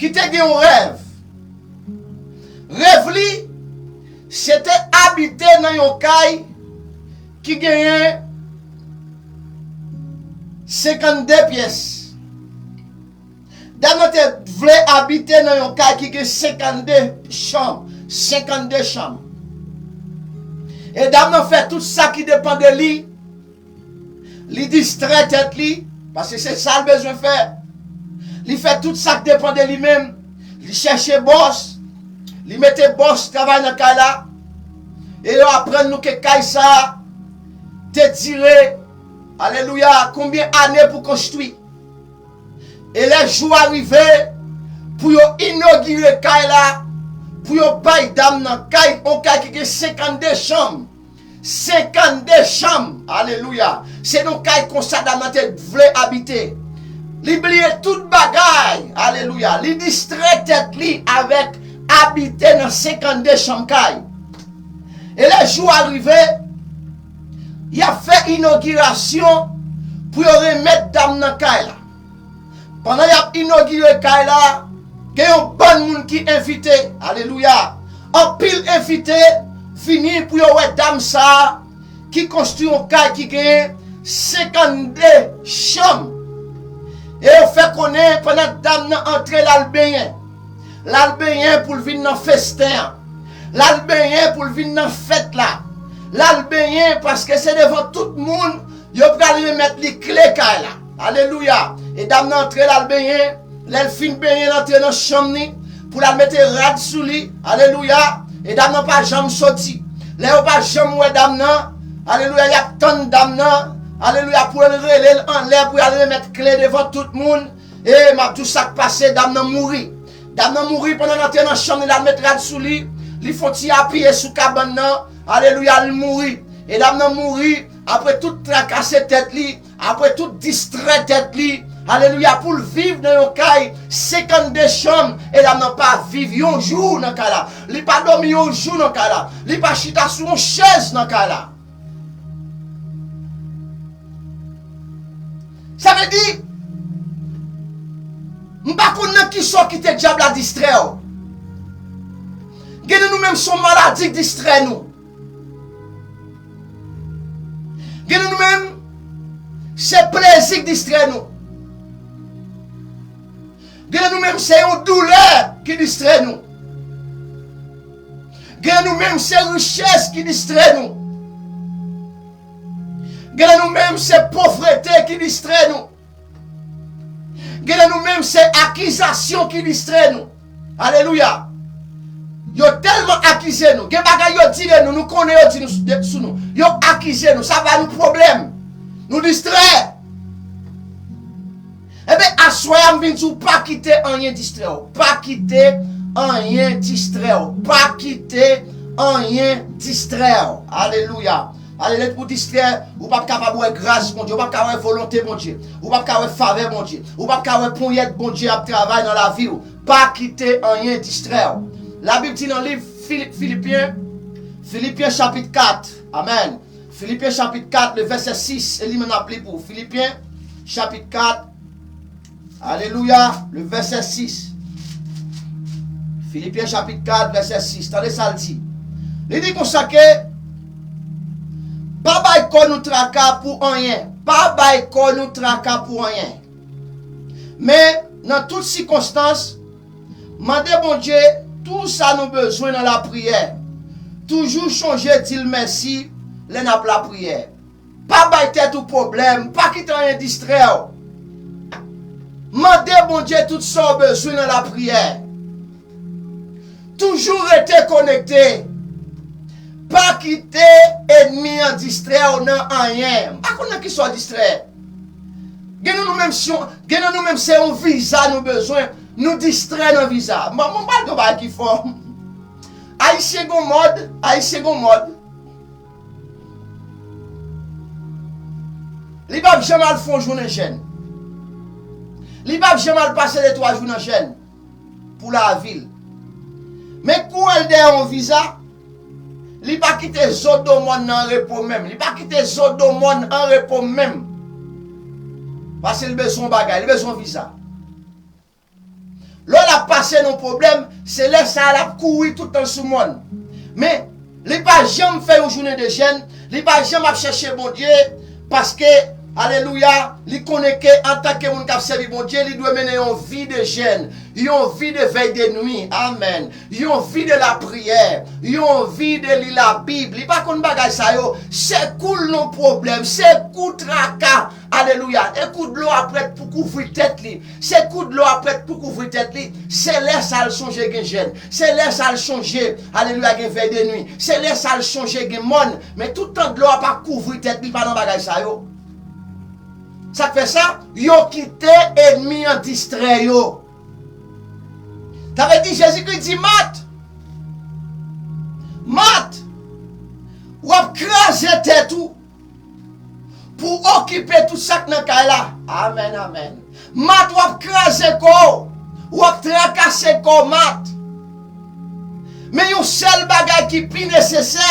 ki te gen yon rèv. Rèv li, se te abite nan yon kay ki genyen senkannde pyès. Dam nan te vle abite nan yon kay ki gen senkannde chanm, senkannde chanm. E dam nan fè tout sa ki depann de li. Li distrè tèt li, paske se sa l bezwen fè. Li fè tout sa k depann de li menm. Li chèche bòs. Li mete bòs travay nan kay la. E yo aprann nou ke kay sa a te dire, alelouya, konbyen ane pou konstwi. E lè jou a rive pou yo inogire kay la, pou yo bay dam nan kay, yon kay ki gen senkannde chanm. Senkannde chanm. Alelouya. Se nan kay konsa dam nan te vle abite. Li bliye tout bagay. Alelouya. Li distrè tèt li avèk abite nan senkannde chanm kay. E lè jou a rive, y ap fè inogirasyon pou yo remèt dam nan kay la. Pandan y ap inogire kay la, gen yon bann moun ki envite. Alelouya. Anpil envite vini pou yo wè dam sa a ki konstwi yon kay ki genyen senkannde chanm. E yo fè konnen pandan dam nan antre l al benyen. L al benyen pou l vin nan festen an. L al benyen pou l vin nan fèt la. L al benyen paske se devan tout moun yo pral remèt li kle kay la. Alelouya. E dam nan antre l al benyen. Lè l fin benyen, l antre nan chanm li pou l al mete rad sou li. Alelouya. E dam nan pa janm soti. Lè yo pa janm wè dam nan, alelouya, y ap tann dam nan, alelouya, pou l rele l anlè, pou y al remèt kle devan tout moun. E m ap di w sa k pase, dam nan mouri. Dam nan mouri pandan l antre nan chanm li, l al met rad sou li, li fè yon ti apiye sou kabann nan, alelouya, l mouri. E dam nan mouri, apre tout trakase tèt li, apre tout distrè tèt li, alelouya, pou l viv nan yon kay senkannde chanm, e dam nan pa viv yon jou nan kay la. Li pa dòmi yon jou nan kay la. Li pa chita sou yon chèz nan kay la. Sa vle di, m pa konn nan kisa w kite dyab la distrè w. Gen nan nou menm se yon maladi k distrè nou. Gen nan nou menm se plezi k distrè nou. Gen nan nou menm se yon doulè ki distrè nou. Gen nan nou menm se richès ki distrè nou. Gen nan nou menm se povrete ki distrè nou. Gen nan nou menm se akizasyon ki distrè nou. Alelouya. Yo tèlman akize nou. Gen bagay yo di de nou, nou konnen yo di nou, de, sou nou. Yo akize nou, sa ba nou pwoblèm. Nou distrè. Ebyen, aswè a, m vin di w, pa kite anyen distrè w. Pa kite anyen distrè w. Pa kite anyen distrè w. Alelouya. Alelouya, pou distrè, ou p ap kapab wè gras Bondye, ou p ap ka wè volonte Bondye, ou p ap ka wè favè Bondye, ou p ap ka wè ponyèt Bondye ap travay nan lavi w. Pa kite anyen distrè w. Labib di nan liv Fili-, Filipyen, Filipyen chapit kat. Amèn. Filipyen chapit kat, le vèsè sis, e li menm n ap li pou ou. Filipyen chapit kat, alelouya, le vèsè sis. Filipyen chapit kat, vèsè sis. Tande sa l di. Li di konsa ke, pa bay kò nou traka pou anyen. Pa bay kò nou traka pou anyen. Men, nan tout sikonstans, mande Bondye tou sa nou bezwen nan lapriyè. Toujou chonje di l mèsi lè n ap lapriyè. Pa bay tèt ou pwoblèm, pa kite anyen distrè w. Mande Bondye tout sa w bezwen nan lapriyè. Toujou rete konekte. Pa kite ènmi an distrè w nan anyen. M pa konn nan kisa w distrè. Gen nan nou menm se yon, gen nan nou menm se yon viza nou bezwen, nou distrè nan viza. Mwen, mwen pral di yon bagay ki fò. Ayisyen gon mòd, Ayisyen gon mòd. Li p ap janm al fè yon jounen jèn. Li p ap janm al pase de twa jou nan jèn pou lavi l. Men kou al dèyè yon viza, li pa kite zo do mòn nan an repo menm. Li pa kite zo do mòn an repo menm. Paske li bezwen yon bagay, li bezwen yon viza. Lè l ap pase nan pwoblèm, se lè sa a l ap kouri tout tan sou mòn. Men, li pa janm fè yon jounen de jèn, li pa janm ap chèche Bondye, paske, alelouya, li konnen ke antanke moun k ap sèvi Bondye, li dwe mennen yon vi de jèn, yon vi de vèy de nwi, amèn, yon vi de lapriyè, yon vi de li Labib. Li pa konn bagay sa yo. Se kou l nan pwoblèm, se kou traka. Alelouya. E kou dlo a prèt pou kouvri tèt li. Se kou dlo a prèt pou kouvri tèt li. Se lè sa l sonje gen jèn. Se lè sa l sonje, alelouya, gen vèy de nwi. Se lè sa l sonje gen mòn. Men tout tan dlo a pa kouvri tèt li, li pa nan bagay sa yo. Sa k fè sa? Yo kite ènmi an distrè yo. Sa vle di, Jezikri di Mat, Mat, w ap kraze tèt ou pou w okipe tout sa k nan kay la. Amèn, amèn. Mat, w ap kraze kò w, w ap trakase kò w, Mat. Men yon sèl bagay ki pi nesesè,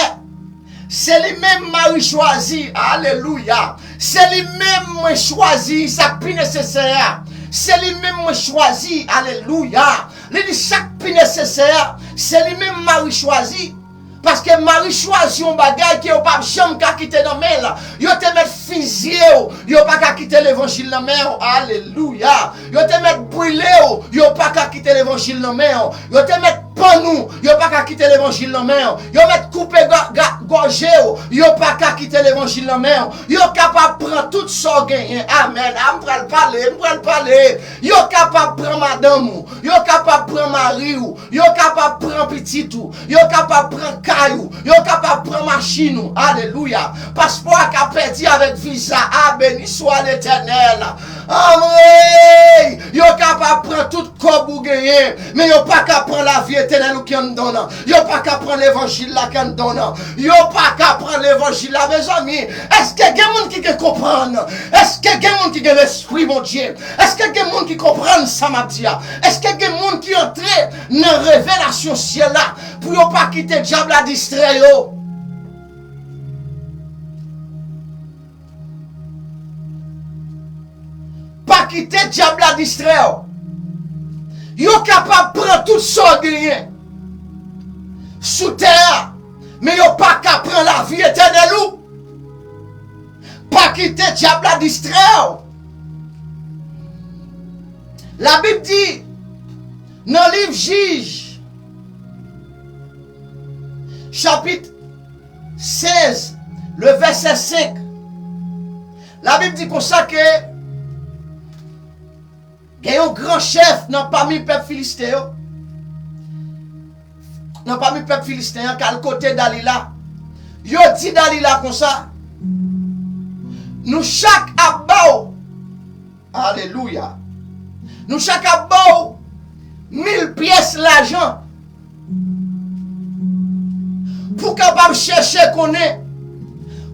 se li menm Mari chwazi. Alelouya. Se li menm mwen chwazi, sa k pi nesesè a. Se li menm mwen chwazi. Alelouya. Li di sa k pi nesesè a, se li menm Mari chwazi. Paske Mari chwazi yon bagay ke yo p ap janm ka kite nan men l. Yo te mèt fizye w, yo pa ka kite levanjil nan men w. Alelouya. Yo te mèt brile w, yo pa ka kite levanjil nan men w. Yo te mèt pann ou, yo pa ka kite levanjil nan men w. Yo mèt koupe ga- ga- gòje w, yo pa ka kite levanjil nan men w. Yo kapab pran tout sa w genyen. Amèn. A, m pral pale, m pral pale. Yo kapab pran madanm ou, yo kapab pran mari w, yo kapab pran pitit ou, yo kapab pran kay ou, yo kapab pran machin ou. Alelouya. Paspò a ka pèdi avèk viza. A, beni swa Letènèl. Anmwey! Yo kapab pran tout kòb ou genyen, men yo pa ka pran lavi etènèl ou ki anndan w nan. Yo pa ka pran levanjil la ki anndan w nan. Yo pa ka pran levanjil la, mezanmi. Èske gen moun ki gen konprann? Èske gen moun ki gen lespri Bondye? Èske gen moun ki konprann sa m ap di a? Èske gen moun ki antre nan revelasyon syèl la pou yo pa kite dyab la distrè yo? Pa kite dyab la distrè w. Yo kapab pran tout sa w genyen sou tè a, men yo pa ka pran lavi etènèl ou. Pa kite dyab la distrè w. Labib di nan liv Jij, chapit sèz, le vèsè senk, Labib di konsa ke gen yon gran chèf nan pami pèp Filisten yo, nan pami pèp Filisten an, k al kote Dalila. Yo di Dalila konsa, nou chak ap ba w, alelouya, nou chak ap ba w mil pyès lajan pou w kapab chèche konnen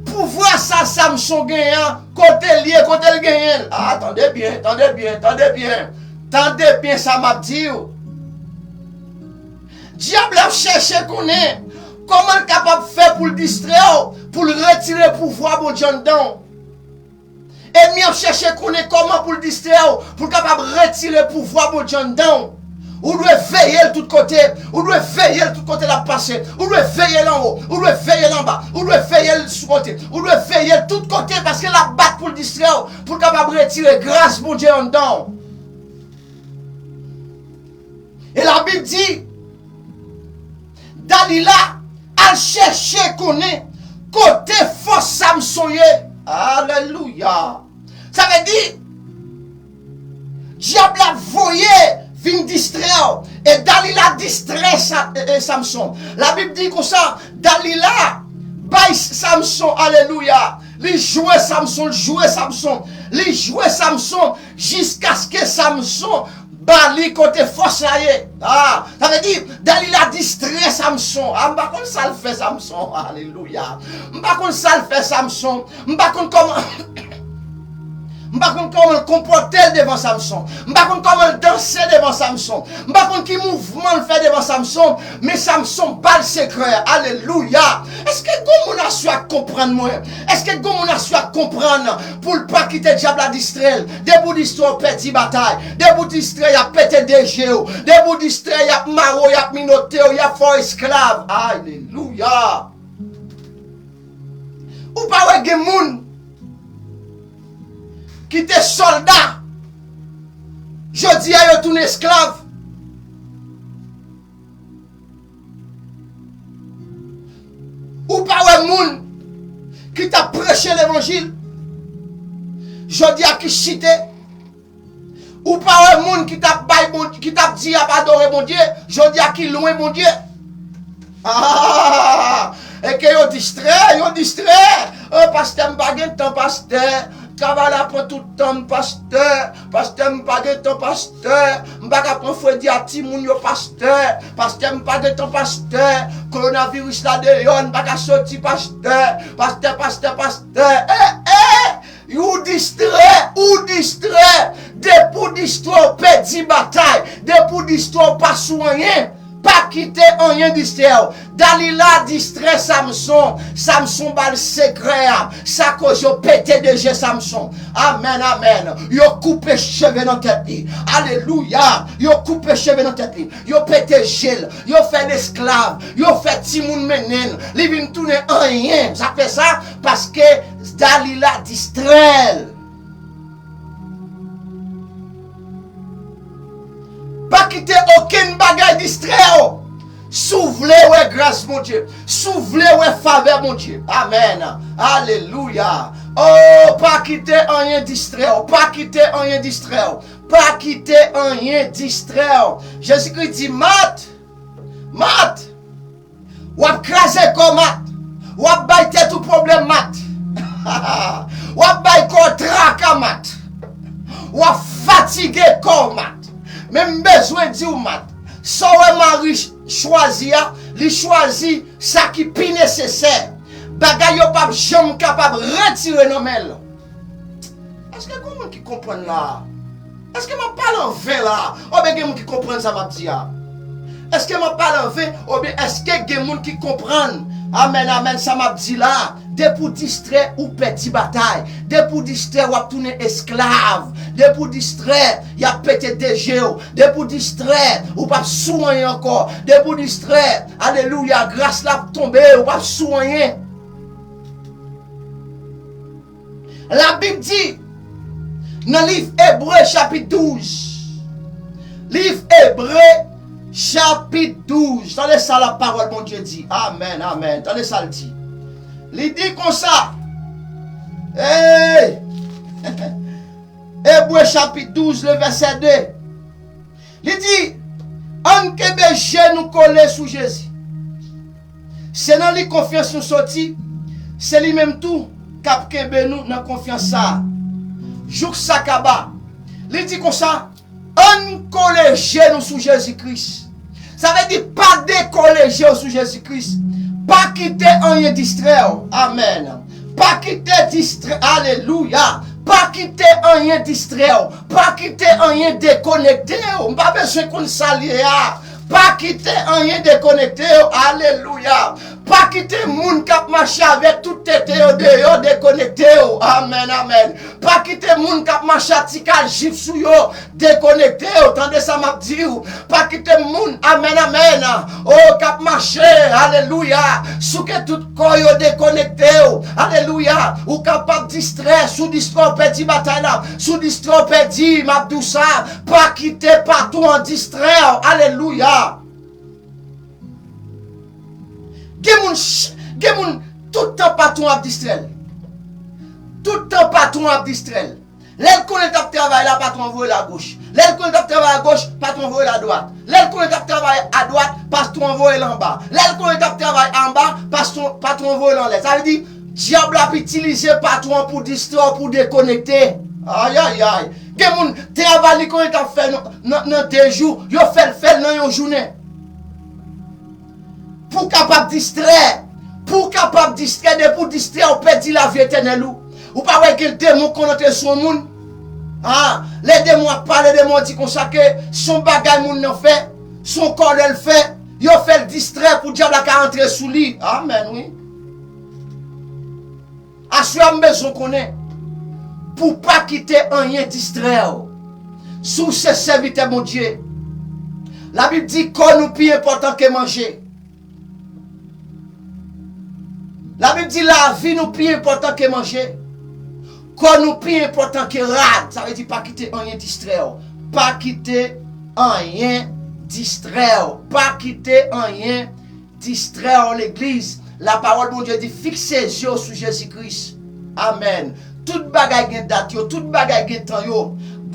pouvwa sa Samson genyen an, kote l ye, kote l genyen l. A, tande byen, tande byen, tande byen. Tande byen sa m ap di w. Dyab la ap chèche konnen kòman l kapab fè pou l distrè w, pou l retire pouvwa Bondye anndan w. Ènmi an ap chèche konnen kòman pou l distrè w, pou l kapab retire pouvwa Bondye anndan w. Ou dwe veye l tout kote, ou dwe veye l tout kote l ap pase, ou dwe veye l anwo, ou dwe veye l anba, ou dwe veye l sou kote, ou dwe veye l tout kote, paske l ap bat pou l distrè w, pou l kapab retire gras Bondye anndan w. E Labib di, Dalila al chèche konnen kote fòs Samson ye. Alelouya! Sa vle di, dyab la voye vin distrè w. E Dalila distrè Sa- e- e Samson. Labib di konsa, Dalila bay Samson, alelouya, li jwe Samson, li jwe Samson, li jwe Samson, jiskaske Samson ba li kote fòs la ye. A, sa vle di, Dalila distrè Samson. A, m pa konn sa l fè Samson. Alelouya. M pa konn sa l fè Samson. M pa konn kòman. M M pa konn kòman l konpòte l devan Samson. M pa konn kòman l danse devan Samson. M pa konn ki mouvman l fè devan Samson. Men Samson ba l sekrè a. Alelouya! Èske gon moun aswè k konprann mwen? Èske gon moun aswè k konprann pou l pa kite dyab la distrè l? Depi w distrè, w pèdi batay. Depi w distrè, y ap pete de je w. Depi w distrè, y ap mare w, y ap minote w, y ap fè w esklav. Alelouya! Ou pa wè gen moun ki te sòlda, jodi a yo tounen esklav. Ou pa wè moun ki t ap preche levanjil, jodi a ki chite. Ou pa wè moun ki t ap bay Bondye, ki t ap di y ap adore Bondye, jodi a ki lwen Bondye. Ah, e ke yo distrè, yo distrè. Oh, pastè, m pa gen tan, pastè. Travay la pran tout tan m, pastè. Pastè, m pa gen tan, pastè. M pa ka pran fredi a timoun yo, pastè. Pastè, m pa gen tan, pastè. Kowonaviris la deyò, m pa ka soti, pastè. Pastè, pastè, pastè. Eh, eh! Ou distrè, ou distrè. Depi w distrè, w pèdi batay. Depi w distrè, w pa sou anyen. Pa kite anyen distrè w. Dalila distrè Samson. Samson ba l sekrè a. Sa koz yo pete de je Samson. Amèn, amèn. Yo koupe cheve nan tèt li. Alelouya. Yo koupe cheve nan tèt li. Yo pete je l. Yo fè l esklav. Yo fè timoun mennen l. Li vin tounen anyen. Sa fè sa? Paske Dalila distrè l. Pa kite okenn bagay distrè w. Si w vle wè gras Bondye, si w vle wè favè Bondye. Amèn. Alelouya. Oh, pa kite anyen distrè w. Pa kite anyen distrè w. Pa kite anyen distrè w. Jezikri di, Mat, Mat, w ap kraze kò w, Mat. W ap bay tèt ou pwoblèm, Mat. W ap bay kò w traka, Mat. W ap fatige kò w, Mat. Men m bezwen di w, Mat, sa w wè Mari ch-, chwazi a, li chwazi sa ki pi nesesè. Bagay yo p ap janm kapab retire nan men l. Èske gen moun ki konprann la a? Èske m ap pale an ven la a? Oubyen gen moun ki konprann sa m ap di a? Èske m ap pale an ven? Oubyen èske gen moun ki konprann? Amèn, amèn, sa m ap di la a. Depi w distrè, ou pèdi batay. Depi w distrè, w ap tounen esklav. Depi w distrè, y ap pete de je w. Depi w distrè, ou p ap sou anyen ankò. Depi w distrè, alelouya, gras la ap tonbe, ou p ap sou anyen. Labib di nan liv Ebre chapit douz. Liv Ebre chapit douz. Tande sa lapawòl Bondye di. Amèn, amèn. Tande sa l di. Li di konsa. Hey! Ebre chapit douz, le vèsè de. Li di, ann kenbe je nou kole sou Jezi. Se nan li konfyans nou soti, se li menm tou k ap kenbe nou nan konfyans sa a. Jouk sa kaba. Li di konsa, ann kole je nou sou Jezi Kris. Sa vle di pa dekole je w sou Jezi Kris. Pa kite anyen distrè w. Amèn. Pa kite distrè, alelouya. Pa kite anyen distrè w. Pa kite anyen dekonekte w. M pa bezwen konn sa l ye a. Pa kite anyen dekonekte w. Alelouya. Pa kite moun k ap mache avèk tout tete yo deyò dekonekte w. Amèn, amèn. Pa kite moun k ap mache ak ti kal jip sou yo dekonekte w. Tande sa m ap di w. Pa kite moun, amèn, amèn, o, k ap mache, alelouya, souke tout kò yo dekonekte w. Alelouya. Ou kapab distrè, si w distrè, w pèdi batay la. Si w distrè, w pèdi, m ap di w sa. Pa kite patwon an distrè w. Alelouya. Gen moun, ch-, gen moun, tout tan patwon ap distrè l. Tout tan patwon ap distrè l. Lè l konnen l t ap travay la, patwon an voye l agoch. Lè l konnen l t ap travay agoch, patwon an voye l adwat. Lè l konnen l t ap travay adwat, patwon an voye l anba. Lè l konnen l t ap travay anba, patwon, patwon an voye l anlè. Sa vle di, dyab la ap itilize patwon an pou distrè w, pou dekonekte. Ayayay. Gen moun, travay li konnen l t ap fè nan, nan, nan de jou, yo fè l, fè l nan yon jounen. Pou w kapab distrè. Pou w kapab distrè, depi w distrè, w pèdi lavi etènèl ou. Ou pa wè gen demon konn antre sou yon moun? Ah, lè demon ap pale, demon di konsa ke se yon bagay moun nan fè, se yon kòlè l fè, yo fè l distrè pou dyab la ka antre sou li. Amèn, wi. Aswè a, m bezwen konnen pou w pa kite anyen distrè w. Si w se sèvitè Bondye, Labib di kò nou pi enpòtan ke manje. Labib di lavi nou pi enpòtan ke manje. Kò nou pi enpòtan ke rad. Sa vle di pa kite anyen distrè w. Pa kite anyen distrè w. Pa kite anyen distrè w, legliz. Lapawòl Bondye di, fikse zye w sou Jezi Kris. Amèn. Tout bagay gen dat yo, tout bagay gen tan yo.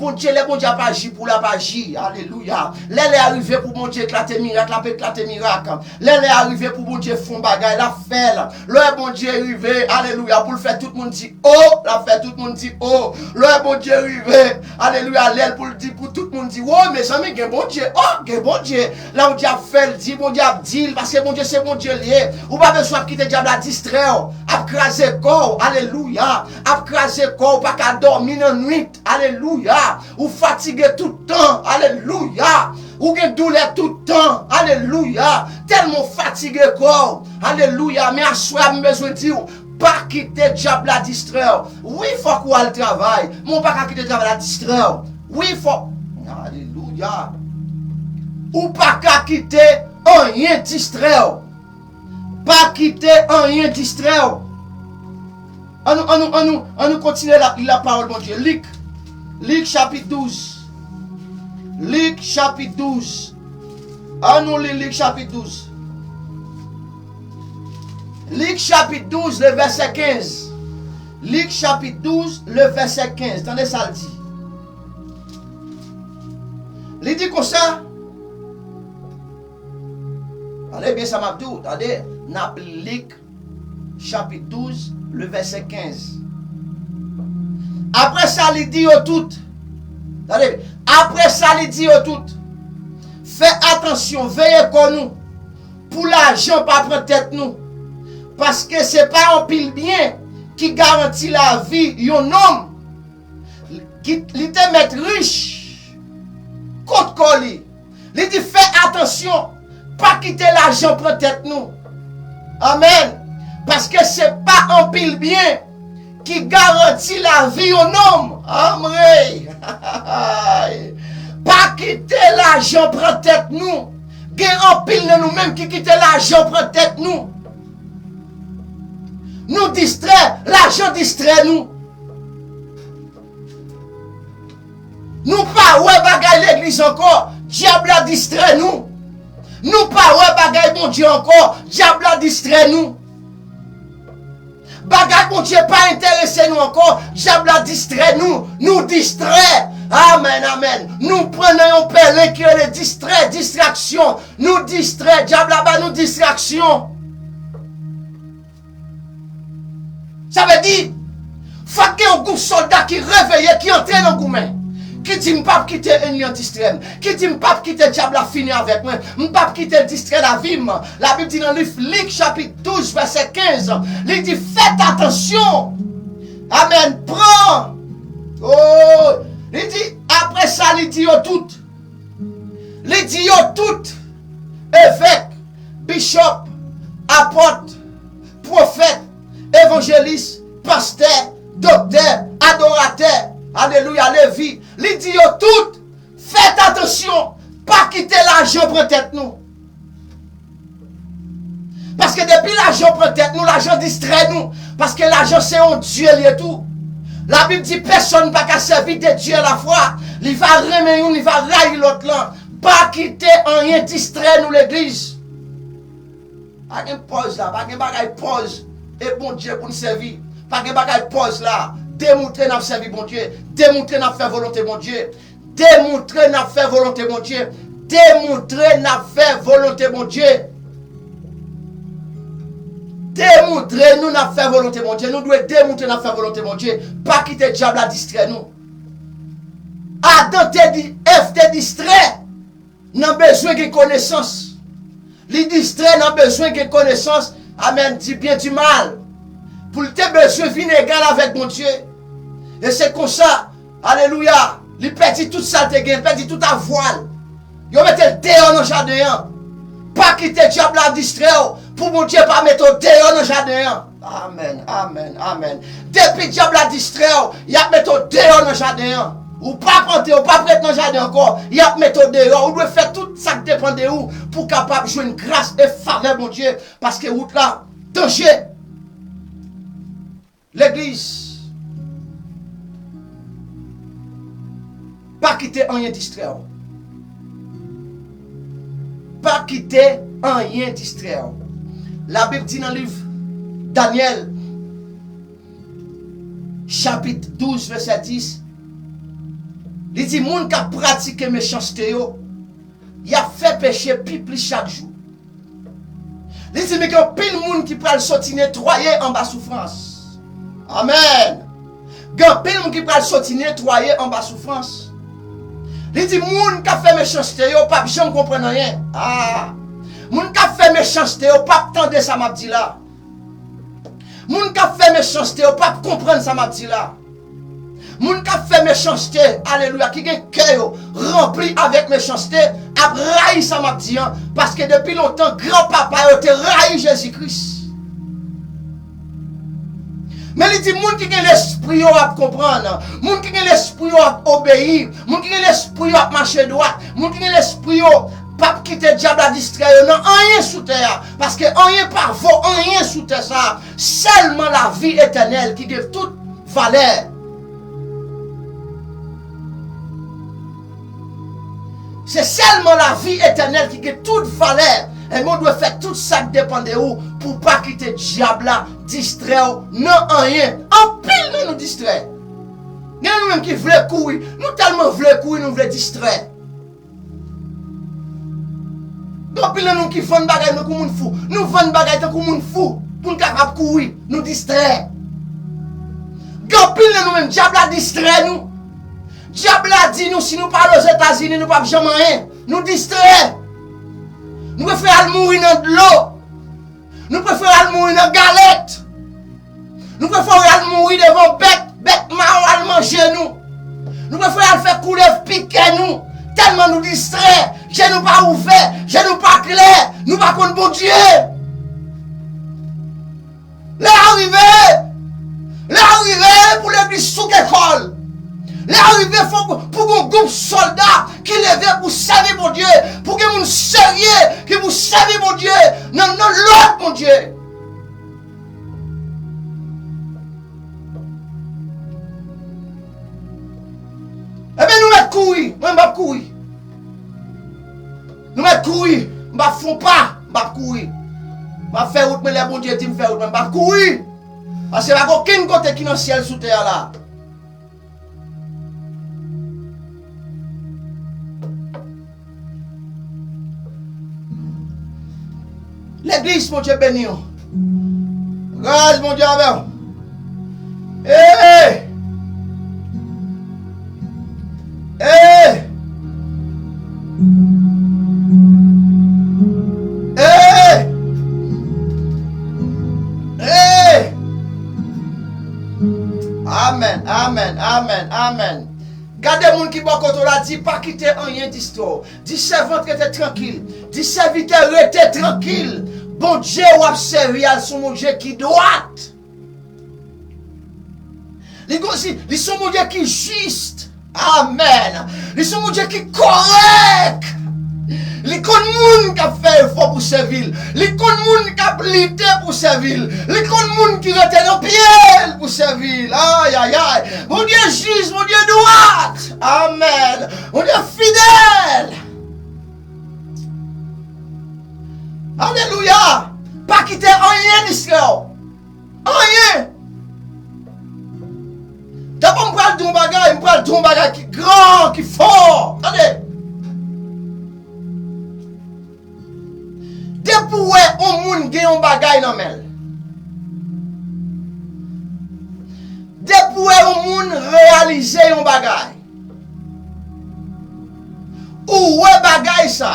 Bondye, lè Bondye ap aji pou l ap aji. Alelouya. Lè lè a rive pou Bondye eklate mirak, l ap eklate mirak. Lè lè a rive pou Bondye fè yon bagay, l ap fè l. Lè Bondye rive, alelouya, pou l fè tout moun di, o, l ap fè tout moun di, o. Lè Bondye rive, alelouya, lè l pou l di, pou tout moun di, o, mezanmi, gen Bondye, o, gen Bondye. Lè Bondye ap fè l, di Bondye ap di l, paske Bondye se Bondye l ye. Ou pa bezwen ap kite dyab la distrè w, ap kraze kò w, alelouya, ap kraze kò w, ou pa ka dòmi nan nwit, alelouya. Ou fatige tout tan, alelouya. Ou gen doulè tout tan, alelouya. Tèlman w fatige kò w, alelouya. Men aswè a, m bezwen di w, pa kite dyab la distrè w. Wi, fòk ou al travay, men w pa ka kite travay la distrè w. Wi, fòk, alelouya. Ou pa ka kite anyen distrè w. Pa kite anyen distrè w. Annou, annou, annou, annou kontinye la, li lapawòl Bondye. Lik, Lik chapit douz. Lik chapit douz. Annou li Lik chapit douz. Lik chapit douz, le vèsè kenz. Lik chapit douz, le vèsè kenz. Tande sa l di. Li di konsa, tande byen sa m ap di w, tande, n ap Lik chapit douz, le vèsè kenz. Apre sa, li di yo tout, tande, apre sa, li di yo tout, fè atansyon, veye kò nou, pou lajan pa pran tèt nou, paske se pa anpil byen ki garanti lavi yon nonm. Ki, li te mèt rich kont kò li. Li di, fè atansyon, pa kite lajan pran tèt nou. Amèn. Paske se pa anpil byen ki garanti lavi yon nonm. Amwey. Pa kite lajan pran tèt nou. Gen anpil nan nou menm ki kite lajan pran tèt nou. Nou distrè, lajan distrè nou. Nou pa wè bagay legliz ankò, dyab la distrè nou. Nou pa wè bagay Bondye ankò, dyab la distrè nou. Bagay Bondye pa enterese nou ankò, dyab la distrè nou. Nou distrè. Amèn, amèn. Nou pran nan yon pèlen ki rele distrè, distraksyon. Nou distrè, dyab la ba nou distraksyon. Sa vle di, fòk gen yon gwoup sòlda ki reveye, ki antre nan goumen, ki di, "M p ap kite ènmi an distrè m," ki di, "M p ap kite dyab la fini avèk mwen, m p ap kite l distrè lavi m." Labib di nan liv Lik chapit douz, vèsè kenz, li di, "Fèt atansyon." Amèn. Pran. Oh, li di, apre sa, li di yo tout. Li di yo tout, evèk, bichòp, apòt, pwofèt, evanjelis, pastè, doktè, adoratè, alelouya, levi, li di yo tout, fèt atansyon, pa kite lajan pran tèt nou. Paske depi lajan pran tèt nou, lajan distrè nou. Paske lajan se yon dye li ye tou. Labib di, pèsonn pa ka sèvi de dye alafwa. Li va renmen youn, li va rayi lòt lan. Pa kite anyen distrè nou, legliz. Pa gen pòz la, pa gen bagay pòz e Bondye pou n sèvi. Pa gen bagay pòz la. Demontre n ap sèvi Bondye. Demontre n ap fè volonte Bondye. Demontre n ap fè volonte Bondye. Demontre n ap fè volonte Bondye. Demontre nou n ap fè volonte Bondye. Nou dwe demontre n ap fè volonte Bondye. Pa kite dyab la distrè nou. Adan te di, Èv te distrè nan bezwen gen konesans. Li distrè nan bezwen gen konesans. Amèn. Di byen, di mal. Pou l te bezwen vin egal avèk Bondye. E se konsa, Alelouya! Li pèdi tout sa l te gen, li pèdi tout avwa l. Yo mete l deyò nan jaden an. Pa kite dyab la distrè w pou Bondye pa mete w deyò nan jaden an. Amèn, amèn, amèn. Depi dyab la distrè w, y ap mete w deyò nan jaden an. Ou p ap antre, ou p ap ret nan jaden ankò. Y ap mete w deyò. Ou dwe fè tout sa k depann de ou pou w kapab jwenn gras e favè Bondye, paske wout la danje. Legliz, pa kite anyen distrè w. Pa kite anyen distrè w. Labib di nan liv Danyèl, chapit douz, vèsè dis, li di, moun k ap pratike mechanste yo, y ap fè peche pi plis chak jou. Li di, men gen anpil moun ki pral soti netwaye anba soufrans. Amèn. Gen anpil moun ki pral soti netwaye anba soufrans. Li di, moun k ap fè mechanste yo p ap janm konprann anyen. Ah. Moun k ap fè mechanste yo p ap tande sa m ap di la. Moun k ap fè mechanste yo p ap konprann sa m ap di la. Moun k ap fè mechanste, alelouya, ki gen kè yo ranpli avèk mechanste, ap rayi sa m ap di an, paske depi lontan, granpapa yo te rayi Jezi Kris. Men li di, moun ki gen lespri yo ap konprann, moun ki gen lespri yo ap obeyi, moun ki gen lespri yo ap mache dwat, moun ki gen lespri yo p ap kite dyab la distrè yo nan anyen sou tè a, paske anyen pa vo anyen sou tè sa a. Sèlman lavi etènèl ki gen tout valè. Se sèlman lavi etènèl ki gen tout valè. Ebyen, w dwe fè tout sa k depann de ou pou w pa kite dyab la distrè w nan anyen. Anpil nan nou distrè. Gen nou menm ki vle kouri. Nou tèlman vle kouri, nou vle distrè. Gen anpil nan nou ki vann bagay tankou moun fou. Nou vann bagay tankou moun fou pou n kapab kouri. Nou distrè. Gen anpil nan nou menm, dyab la distrè nou. Dyab la di nou si nou pa al Ozetazini, nou p ap janm anyen. Nou distrè. Nou prefere al mouri nan dlo. Nou prefere al mouri nan galèt. Nou prefere al mouri devan bèt, bèt mawon al manje nou. Nou prefere al fè koulèv pike nou. Tèlman nou distrè, je nou pa ouvè, je nou pa klè, nou pa konn Bondye. Lè a rive! Lè a rive pou legliz souke kò l. Lè a rive fò pou, pou gon gwoup sòlda ki leve pou sèvi Bondye, pou gen moun serye ki pou sèvi Bondye nan, nan lòd Bondye. Ebyen, nou mèt kouri. Mwen, m p ap kouri. Nou mèt kouri. M p ap fè yon pa. M p ap kouri. M ap fè wout mwen lè Bondye di m fè wout mwen. M p ap kouri. Paske pa gen okenn kote ki nan syèl sou tè a la. Legliz, Bondye beni w. Gras Bondye avè w. Hey! Hey! Hey! Hey! Amèn, amèn, amèn, amèn. Gade moun ki bò kote w la, di pa kite anyen distrè w. Di sèvant rete trankil. Di sèvitè rete trankil. Bondye w ap sèvi a se yon Bondye ki dwat. Li gon si, li se yon Bondye ki jis. Amèn. Li se yon Bondye ki kòrèk. Li konn moun k ap fè efò pou sèvi l. Li konn moun k ap lite pou sèvi l. Li konn moun ki rete nan pye l pou sèvi l. Ayayay. Bondye jis, Bondye dwat. Amèn. Bondye fidèl. Alelouya. Pa kite anyen distrè w. Anyen. Dabò m pral di yon bagay, m pral di yon bagay ki gran, ki fò. Tande. Depi w wè yon moun gen yon bagay nan men l. Depi w wè yon moun reyalize yon bagay. Ou wè bagay sa,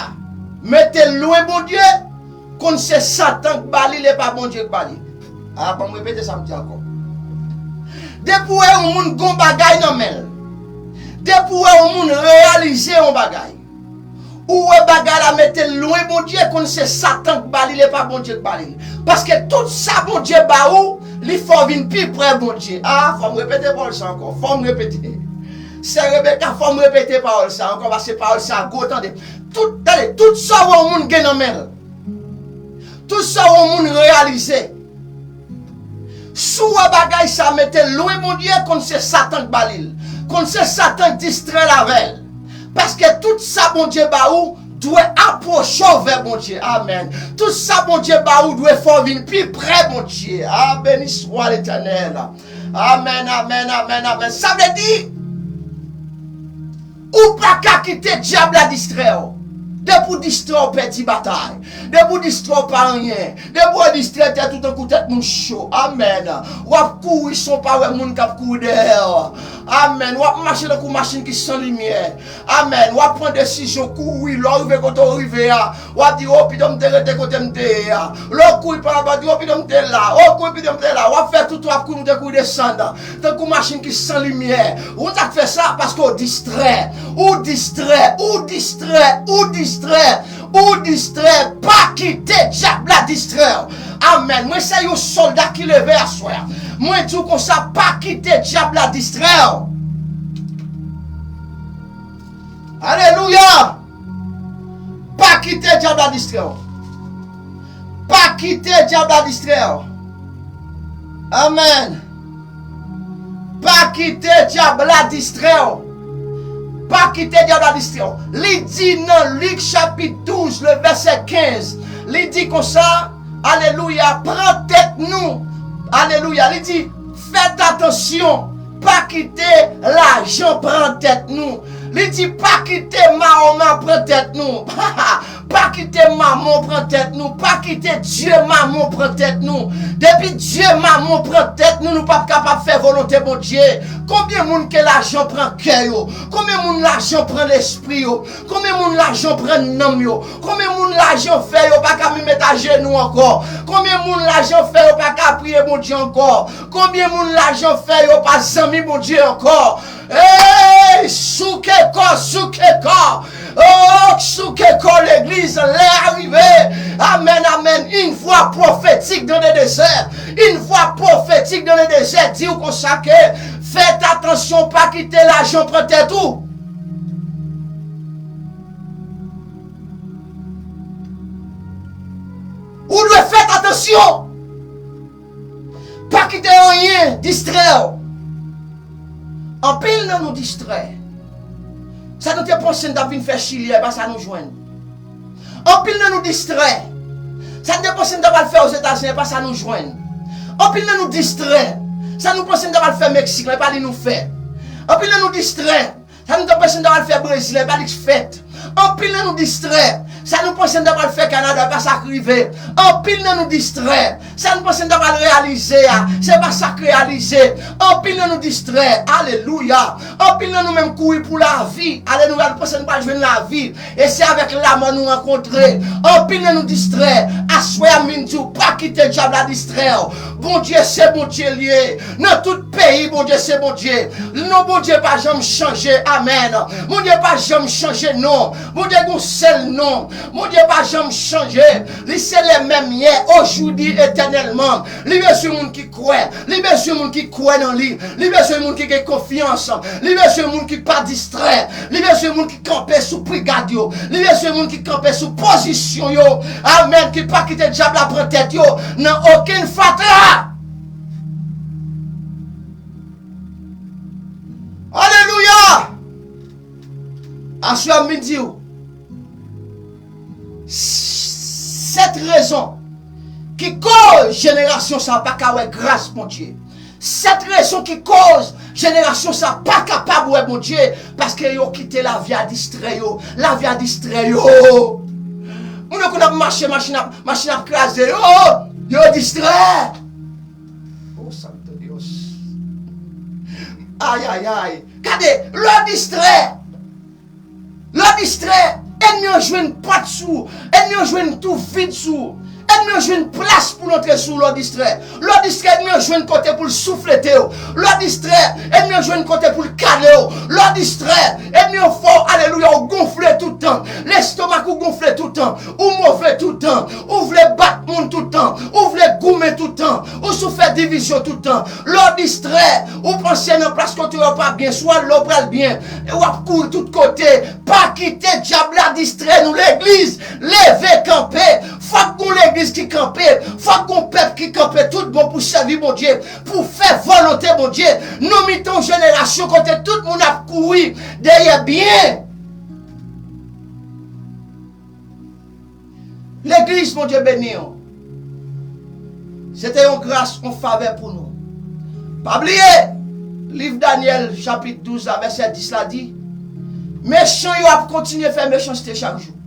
mete l lwen Bondye, konn se Satan k ba li l, e pa Bondye k ba li. A, ban m repete sa m di ankò. Depi w wè yon moun gon bagay nan men l, Depi w wè yon moun reyalize yon bagay, ou wè bagay la mete l lwen Bondye, konn se Satan k ba li l, e pa Bondye k ba li l. Paske tout sa Bondye ba ou, li fè w vin pi pre Bondye. A, fò m repete pawòl sa ankò, fò m repete. Sè Rebecca, fò m repete pawòl sa ankò, paske pawòl sa gwo, tande. Tout, tande, tout sa w wè yon moun gen nan men l, tout sa w wè yon moun reyalize, si w wè bagay sa mete l lwen Bondye, konn se Satan k ba li l. Konn se Satan k distrè l avè l. Paske tout sa Bondye ba ou dwe apwoche w vè Bondye. Amèn. Tout sa Bondye ba ou dwe fè w vin pi pre Bondye. A, beni swa Letènèl. Amèn, amèn, amèn, amèn. Sa vle di, ou pa ka kite dyab la distrè w. Depi w distrè, w pèdi batay. Depi w distrè, w pa anyen. Depi w distrè, tèt ou tankou tèt moun cho. Amèn. W ap kouri san w pa wè moun k ap kouri dèyè w. Amèn. W ap mache tankou machin ki san limyè. Amèn. W ap pran desizyon, kouri. Lè w rive kote w rive a, w ap di, "O, pito m te rete kote m te ye a." Lè w kouri pa anba, di, "O, pito m te la. O, kouri, pito m te la." W ap fè tout, w ap kouri, w te kouri desann. Tankou machin ki san limyè. Ou konn sa k fè sa? Paske w distrè. Ou distrè, ou distrè, ou distrè, ou distrè. Pa kite dyab la distrè w. Amèn. Mwen se yon sòlda ki leve aswè a. Mwen di w konsa, pa kite dyab la distrè w. Alelouya! Pa kite dyab la distrè w. Pa kite dyab la distrè w. Amèn. Pa kite dyab la distrè w. Pa kite dyab la distrè w. Li di nan Lik chapit douz, le vèsè kenz, li di konsa, alelouya, pran tèt nou. Alelouya, li di, fèt atansyon, pa kite lajan pran tèt nou. Li di, pa kite mawon pran tèt nou. Pa kite mamon pran tèt nou. Pa kite dye mamon pran tèt nou. Depi dye mamon pran tèt nou, nou p ap kapab fè volonte Bondye. Konbyen moun ke lajan pran kè yo? Konbyen moun lajan pran lespri yo? Konbyen moun lajan pran nanm yo? Konbyen moun lajan fè yo pa ka menm met ajenou ankò? Konbyen moun lajan fè yo pa ka priye Bondye ankò? Konbyen moun lajan fè yo pa zanmi Bondye ankò? Ey, souke kò, souke kò. Oh, souke kò legliz, lè a rive. Amèn, amèn. Une voix prophétique dans le désert. Une voix prophétique dans le désert di w konsa ke fèt atansyon, pa kite lajan pran tèt ou. Ou dwe fèt atansyon. Pa kite anyen distrè w. Anpil nan nou distrè. Sa nou te panse n t ap vin fè Chili a, e pa sa nou jwenn. Anpil nan nou distrè. Sa n te panse n ta pral fè Ozetazini, e pa sa nou jwenn. Anpil nan nou distrè. Sa nou panse n ta pral fè Meksik la, e pa li nou fè. Anpil nan nou distrè. Sa nou te panse n ta pral fè Brezil la, e pa li k fèt. Anpil nan nou distrè. Sa nou panse n ta pral fè Kanada, e pa sa k rive. Anpil nan nou distrè. Sa nou panse n ta pral reyalize a, se pa sa k reyalize. Anpil nan nou distrè. Alelouya. Anpil nan nou menm kouri pou lavi. Alelouya. Nou panse nou pral jwenn lavi. E se avèk lamò nou rankontre. Anpil nan nou distrè. Aswè a, m vin di w, pa kite dyab la distrè w. Bondye se Bondye l ye. Nan tout peyi, Bondye se Bondye. Non Bondye pa janm chanje. Amèn. Bondye pa janm chanje non. Bondye gon sèl non. Bondye pa janm chanje. Li se le menm yè, ojodi, etènèlman. Li bezwen moun ki kwè. Li bezwen moun ki kwè nan li. Li bezwen moun ki gen konfyans. Li bezwen moun ki pa distrè. Li bezwen moun ki kanpe sou prigad yo. Li bezwen moun ki kanpe sou pozisyon yo. Amèn. Ki pa kite dyab la pran tèt yo nan okenn fatra. Alelouya! Aswè a, m vin di w, sèt rezon ki koz jenerasyon sa a pa ka wè gras Bondye. Sèt rezon ki koz jenerasyon sa a pa kapab wè Bondye, paske yo kite lavi a distrè yo. Lavi a distrè yo. Moun yo konn ap mache, machin ap, machin ap kraze yo. Yo distrè. Oh, santo Dios. Ay, ay, ay. Gade, lè w distrè, lè w distrè, ènmi Ènmi an jwenn pòt sou ou. Ènmi an jwenn tou vid sou ou. Ènmi an jwenn plas pou l antre sou ou lè w distrè. Lè w distrè, ènmi an jwenn kote pou l souflete w. Lè w distrè, ènmi an jwenn kote pou l kale w. Lè w distrè, ènmi an fè w, alelouya, w gonfle tout tan. Lestomak ou gonfle tout tan. Ou move tout tan. Ou vle bat moun tout tan. Ou vle goumen tout tan. Ou sou fè divizyon tout tan. Lè w distrè, ou panse nan plas kote w pa byen, swa lè w pral byen. E w ap kouri tout kote. Pa kite dyab la distrè nou, legliz. Leve kanpe. Fòk gon legliz ki kanpe. Fòk gon pèp ki kanpe tout bon pou sèvi Bondye, pou fè volonte Bondye. Nan mitan yon jenerasyon kote tout moun ap kouri dèyè byen. Legliz, Bondye beni w. Se te yon gras, yon favè pou nou. Pa bliye, liv Danyèl, chapit douz la, vèsè dis la di, mechan yo ap kontinye fè mechanste chak jou.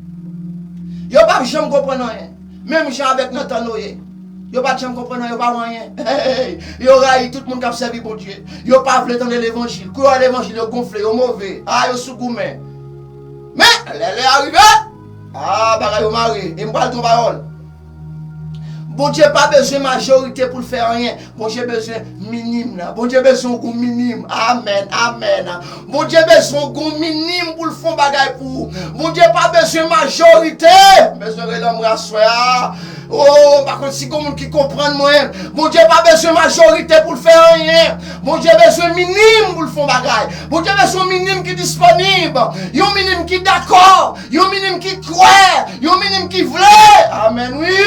Yo p ap janm konprann anyen. Menm jan avèk nan tan Noye. Yo pa t janm konprann anyen, yo pa wè anyen. Yo rayi tout moun k ap sèvi Bondye. Yo pa vle tande levanjil. Kou yo wè levanjil, yo gonfle, yo move. A, yo sou goumen. Men, lè lè a rive, a, bagay yo mare. E m pral di yon pawòl. Bondye pa bezwen majorite pou l fè anyen. Bondye bezwen minim nan. Bondye bezwen yon gwo minim. Amèn, amèn. Bondye bezwen yon gwo minim pou l fè yon bagay pou ou. Bondye pa bezwen majorite. M bezwen rele anmwe aswè a. O, m pa konn si gon moun ki konprann mwen. Bondye pa bezwen majorite pou l fè anyen. Bondye bezwen minim pou l fè yon bagay. Bondye bezwen yon minim ki disponib. Yon minim ki dakò. Yon minim ki kwè. Yon minim ki vle. Amèn, wi.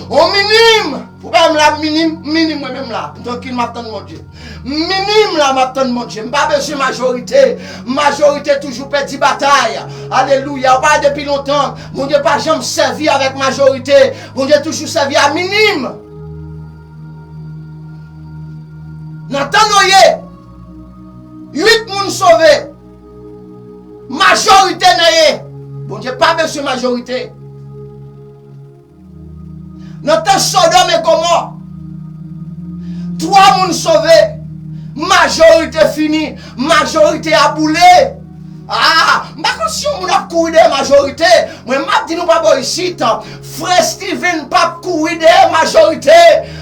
Yon minim. Ou pa wè m la minim, minim mwen menm la. M trankil, m ap tann Bondye. Minim la, m ap tann Bondye. M pa bezwen majorite. Majorite toujou pèdi batay. Alelouya. Ou pa depi lontan. Bondye pa janm sèvi avèk majorite. Bondye toujou sèvi a minim. Nan tan Noye, uit moun sove. Majorite neye. Bondye pa bezwen majorite. Nan tan Sodòm e Gomò, twa moun sove, majorite fini, majorite a boule. A, m pa konn si yon moun ap kouri dèyè majorite. Mwen, m ap di nou pa bò isit. Frè Steven p ap kouri dèyè majorite.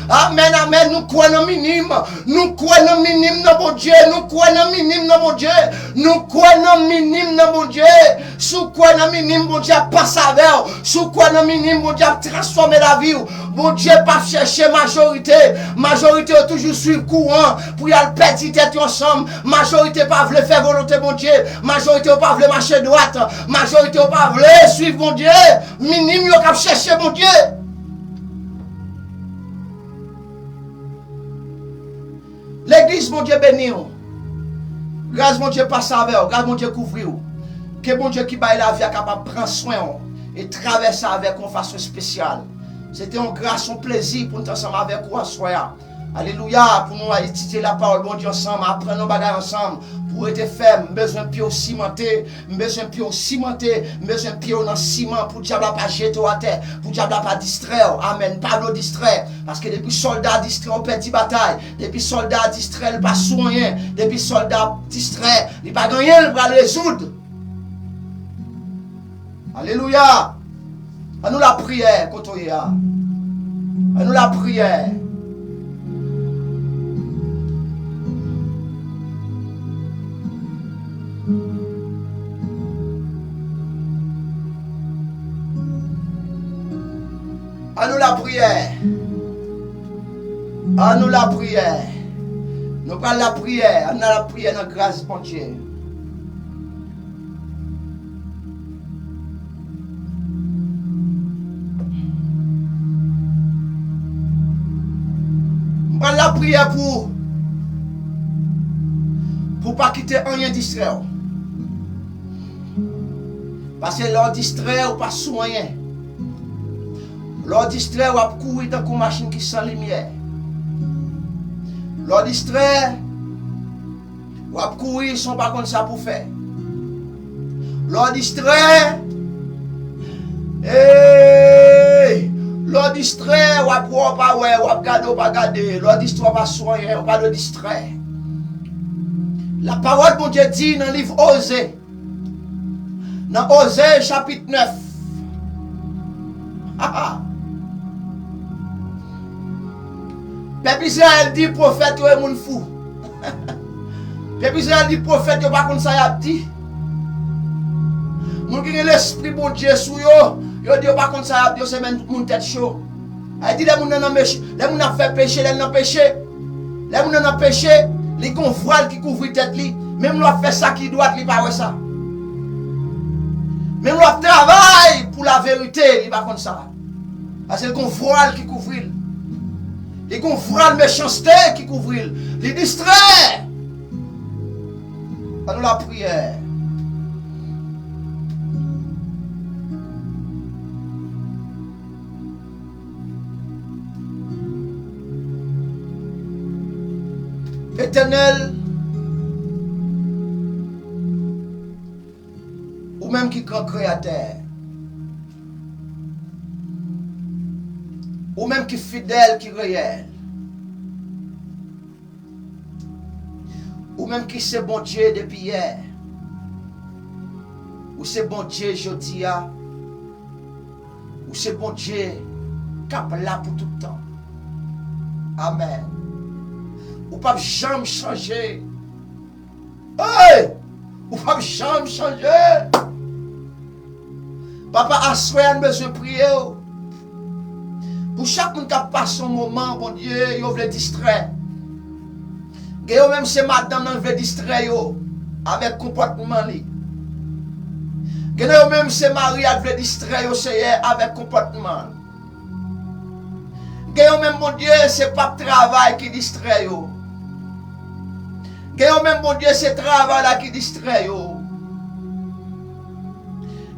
Amèn, amèn. Nou kwè nan minim. Nou kwè nan minim nan Bondye. Nou kwè nan minim nan Bondye. Nou kwè nan minim nan Bondye. Si w kwè nan minim, Bondye ap pase avè w. Si w kwè nan minim, Bondye ap transfòme lavi w. Bondye p ap chèche majorite. Majorite yo toujou swiv kouran pou y al pèdi tèt yo ansanm. Majorite pa vle fè volonte Bondye. Majorite yo pa vle mache dwat. Majorite yo pa vle swiv Bondye. Minim yo k ap chèche Bondye. Legliz, Bondye beni w. Gras Bondye pase avè w. Gras Bondye kouvri w. Ke Bondye ki bay lavi a kapab pran swen w e travèse avèk w yon fason espesyal. Se te yon gras, yon plezi pou n t ansanm avèk ou aswè a. Alelouya, pou nou etidye lapawòl Bondye ansanm, aprann yon bagay ansanm, pou w rete fèm. M bezwen pye w simante, m bezwen pye w simante, m bezwen pye w nan siman pou dyab la pa jete w atè, pou dyab la pa distrè w. Amèn. Pa vle w distrè. Paske depi sòlda a distrè, w pèdi batay. Depi sòlda a distrè, li pa sou anyen. Depi sòlda a distrè, li pa gen anyen l pral rezoud. Alelouya! Ann nou lapriyè kote w ye a. Ann nou lapriyè. Ann nou lapriyè. Ann nou lapriyè. Nou pral lapriyè. Ann nou lapriyè nan gras Bondye. M pral lapriyè pou, pou w pa kite anyen distrè w. Paske lè w distrè, ou pa sou anyen. Lè w distrè, w ap kouri tankou machin ki san limyè. Lè w distrè, w ap kouri san w pa konn sa pou w fè. Lè w distrè, ey, lè w distrè, w ap wè w pa wè, w ap gade w pa gade. Lè w distrè, w pa sou anyen, w pa dwe distrè. Lapawòl Bondye di nan liv Oze, Nan Oze chapit nèf. Pèp Izrayèl di pwofèt yo e moun fou. Pèp Izrayèl di pwofèt yo pa konn sa y ap di. Moun ki gen lespri Bondye sou yo, yo di yo pa konn sa y ap di, yo se menm moun tèt cho. Sa vle di lè moun nan nan mech-, lè moun nan ap fè peche, lè l nan peche, lè moun nan nan peche, li gon vwal ki kouvri tèt li. Menm lè w ap fè sa ki dwat, li pa wè sa. Menm lè w ap travay pou laverite, li pa konn sa. Paske l gon vwal ki kouvri l. Li gon vwal mechanste ki kouvri l. Li distrè. Ann nou lapriyè. Etènèl, ou menm ki gran kreyatè, ou menm ki fidèl, ki reyèl, ou menm ki se Bondye depi yè, ou se Bondye jodi a, ou se Bondye k ap la pou tout tan. Amèn. Ou p ap janm chanje. Hey! Ou p ap janm chanje. Papa, aswè a n bezwen priye w. Pou chak moun k ap pase yon moman, Bondye, yo vle distrè. Gen yo menm se madanm nan vle distrè yo avèk konpòtman li. Gen nan yo menm se mari a k vle distrè yo, Seyè, avèk konpòtman l. Gen yo menm, Bondye, se p ap travay ki distrè yo. Gen yo menm, Bondye, se travay la ki distrè yo.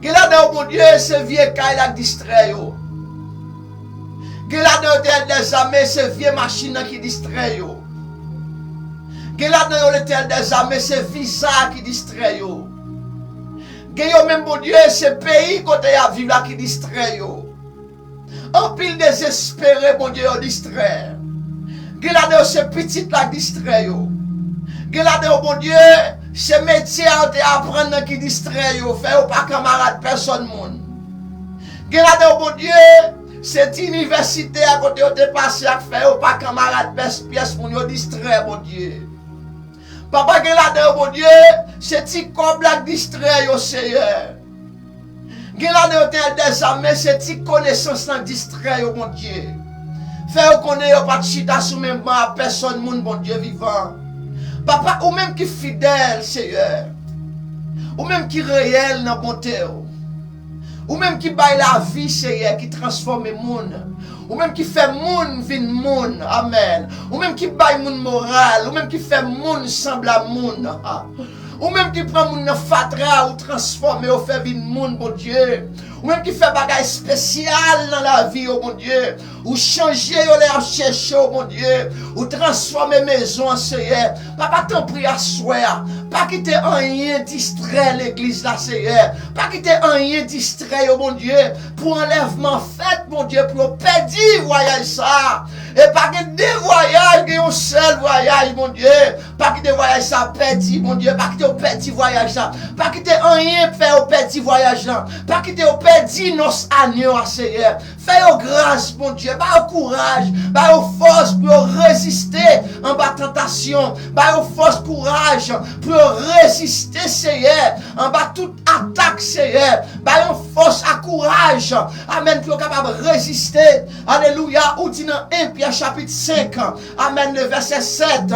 Gen ladan yo, Bondye, se vye kay la k distrè yo. Gen ladan yo, Etènèl dèzame, se vye machin nan ki distrè yo. Gen ladan yo, Etènèl dèzame, se viza ki distrè yo. Gen yo menm, Bondye, se peyi kote y ap viv la ki distrè yo. Anpil dezespere, Bondye, yo distrè. Gen ladan yo se pitit la k distrè yo. Gen ladan yo, Bondye, se metye a yo te aprann nan ki distrè yo, fè yo pa kanmarad pèsòn moun. Gen ladan yo, Bondye, se ti inivèsite a kote yo te pase a k fè yo pa kanmarad pès-, pyès moun, yo distrè, Bondye. Papa, gen ladan yo, Bondye, se ti kòb la k distrè yo, Seyè. Gen ladan yo, Etènèl dèzame, se ti konesans lan distrè yo, Bondye. Fè yo konnen yo pa t chita sou menm ban a pèsòn moun, Bondye vivan. Papa, ou menm ki fidèl, Seyè. Ou menm ki reyèl nan bonte w. Ou menm ki bay lavi, Seyè, ki transfòme moun. Ou menm ki fè moun vin moun. Amèn. Ou menm ki bay moun moral. Ou menm ki fè moun sanble a moun. Ou menm ki pran moun nan fatra, ou transfòme yo, fè vin moun, Bondye. Ou menm ki fè bagay espesyal nan lavi yo, Bondye. Ou chanje yo lè y ap chèche w, Bondye. Ou transfòme mezon an, Seyè. Papa, tanpri, aswè a, pa kite anyen distrè legliz la, Seyè. Pa kite anyen distrè yo, Bondye. Pou anlèvman fèt, Bondye, pou yo pèdi vwayaj sa a. E pa gen de vwayaj, gen yon sèl vwayaj, Bondye. Pa kite vwayaj sa a pèdi, Bondye. Pa kite yo pèdi vwayaj la. Pa kite anyen fè yo pèdi vwayaj lan. Pa kite yo pèdi nòs anyo a, Seyè. Fè yo gras, Bondye. Ba yo kouraj. Ba yo fòs pou yo reziste anba tantasyon. Ba yo fòs, kouraj pou yo reziste, Seyè, anba tout atak, Seyè. Ba yo fòs ak kouraj. Amèn. Pou yo kapab reziste. Alelouya. Ou di nan en Pyè chapit senk, amèn, le vèsè sèt,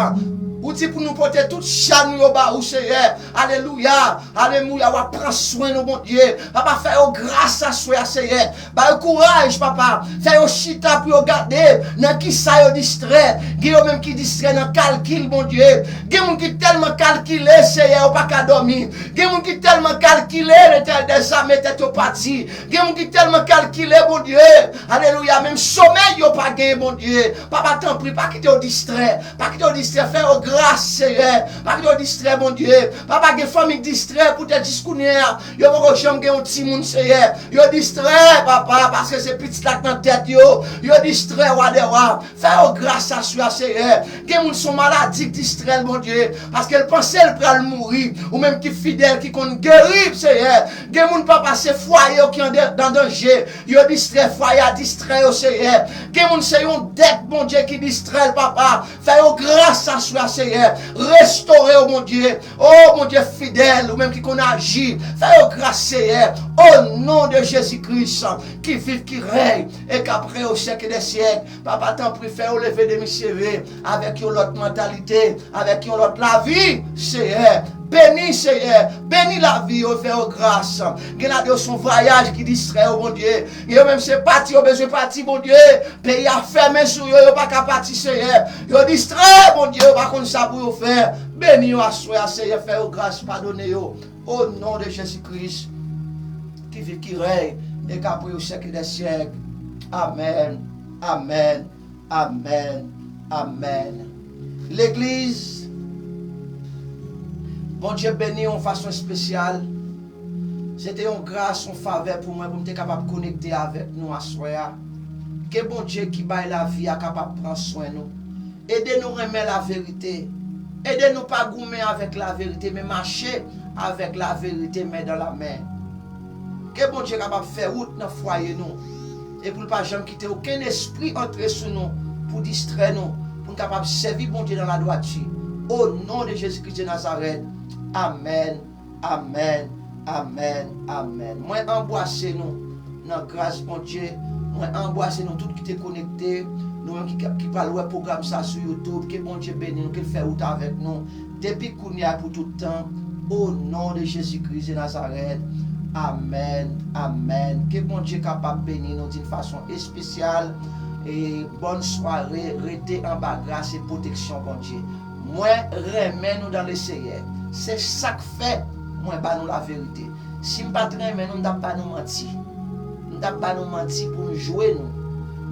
ou di pou nou pote tout chaj nou yo ba ou, Seyè. Alelouya. Alelouya, w ap pran swen nou, Bondye. Papa, fè yo gras aswè a, Seyè. Ba yo kouraj, papa. Fè yo chita pou yo gade nan kisa yo distrè. Gen yo menm ki distrè nan kalkil, Bondye. Gen moun ki tèlman kalkile, Seyè, yo pa ka dòmi. Gen moun ki tèlman kalkile, Letènèl dèzame, tèt yo pati. Gen moun ki tèlman kalkile, Bondye. Alelouya, menm somèy yo pa genyen, Bondye. Papa, tanpri, pa kite yo distrè. Pa kite yo distrè, fè yo gras, Seyè. Pa kite yo distrè, Bondye. Papa, gen fanmi k distrè poutèt jis kounye a yo poko janm gen yon timoun, Seyè. Yo distrè, papa, paske se pitit la k nan tèt yo. Yo distrè, wa dè wa. Fè yo gras aswè a, Seyè. Gen moun se yon maladi k distrè l, Bondye, paske l panse l pral mouri. Ou menm ki fidèl, ki konn geri, Seyè. Gen moun, papa, se fwaye yo ki an de- nan danje. Yo distrè, fwaye a distrè yo, Seyè. Gen moun se yon dèt, Bondye, ki distrè l, papa. Fè yo gras aswè a, Seyè. Restore yo, Bondye. O Bondye fidèl, ou menm ki konn aji. Fè yo gras, Seyè. O non de Jezi Kris, ki viv, ki rèy, e k ap rèy o syèk dè syèk. Papa, tanpri, fè yo leve demi seve avèk yon lòt mantalite, avèk yon lòt lavi, Seyè. Beni, Seyè. Beni lavi yo, fè yo gras. Gen ladan yo se yon vwayaj ki distrè yo, Bondye. Gen yo menm se pati yo bezwen pati, Bondye. Peyi a fèmen sou yo, yo pa ka pati, Seyè. Yo distrè, Bondye, yo pa konn sa pou yo fè. Beni yo aswè a, Seyè, fè yo gras, padone yo. O non de Jezi Kris, ki viv, ki rèy, e k ap rèy o syèk dè syèk. Amèn, amèn, amèn, amèn. Legliz, Bondye beni w yon fason espesyal. Se te yon gras, yon favè pou mwen, pou m te kapab konekte avèk nou aswè a. Ke Bondye ki bay lavi a kapab pran swen nou. Ede nou renmen laverite. Ede nou pa goumen avèk laverite, men mache avèk laverite, men dan la men. Ke Bondye kapab fè wout nan fwaye nou. E pou l pa janm kite okenn espri antre sou nou pou distrè nou, pou n kapab sèvi Bondye nan ladwati. O non de Jezi Kris de Nazarèt. Amèn, amèn, amèn, amèn. Mwen anbwase nou nan gras Bondye. Mwen anbwase nou tout ki te konekte. Nou menm ki, ki pral wè pwogram sa sou YouTube. Ke Bondye beni nou, ke l fè wout avèk nou. Depi kounye a pou tout tan. O non de Jezi Kris de Nazarèt. Amèn, amèn. Ke Bondye kapab beni nou d'une façon spéciale. E bòn sware, rete anba gras e pwoteksyon Bondye. Mwen renmen nou dan le Seyè. Se sa k fè mwen ba nou laverite. Si m pa t renmen nou, m t ap ba nou manti. M t ap ba nou manti pou m jwe nou.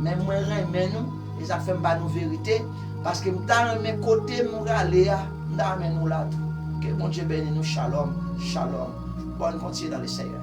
Men mwen renmen nou, e sa k fè m ba nou verite, paske m ta renmen kote m prale a, m ta renmen nou la tou. Ke Bondye beni nou. Shalom, shalom. Bòn kontinye dan le Seyè.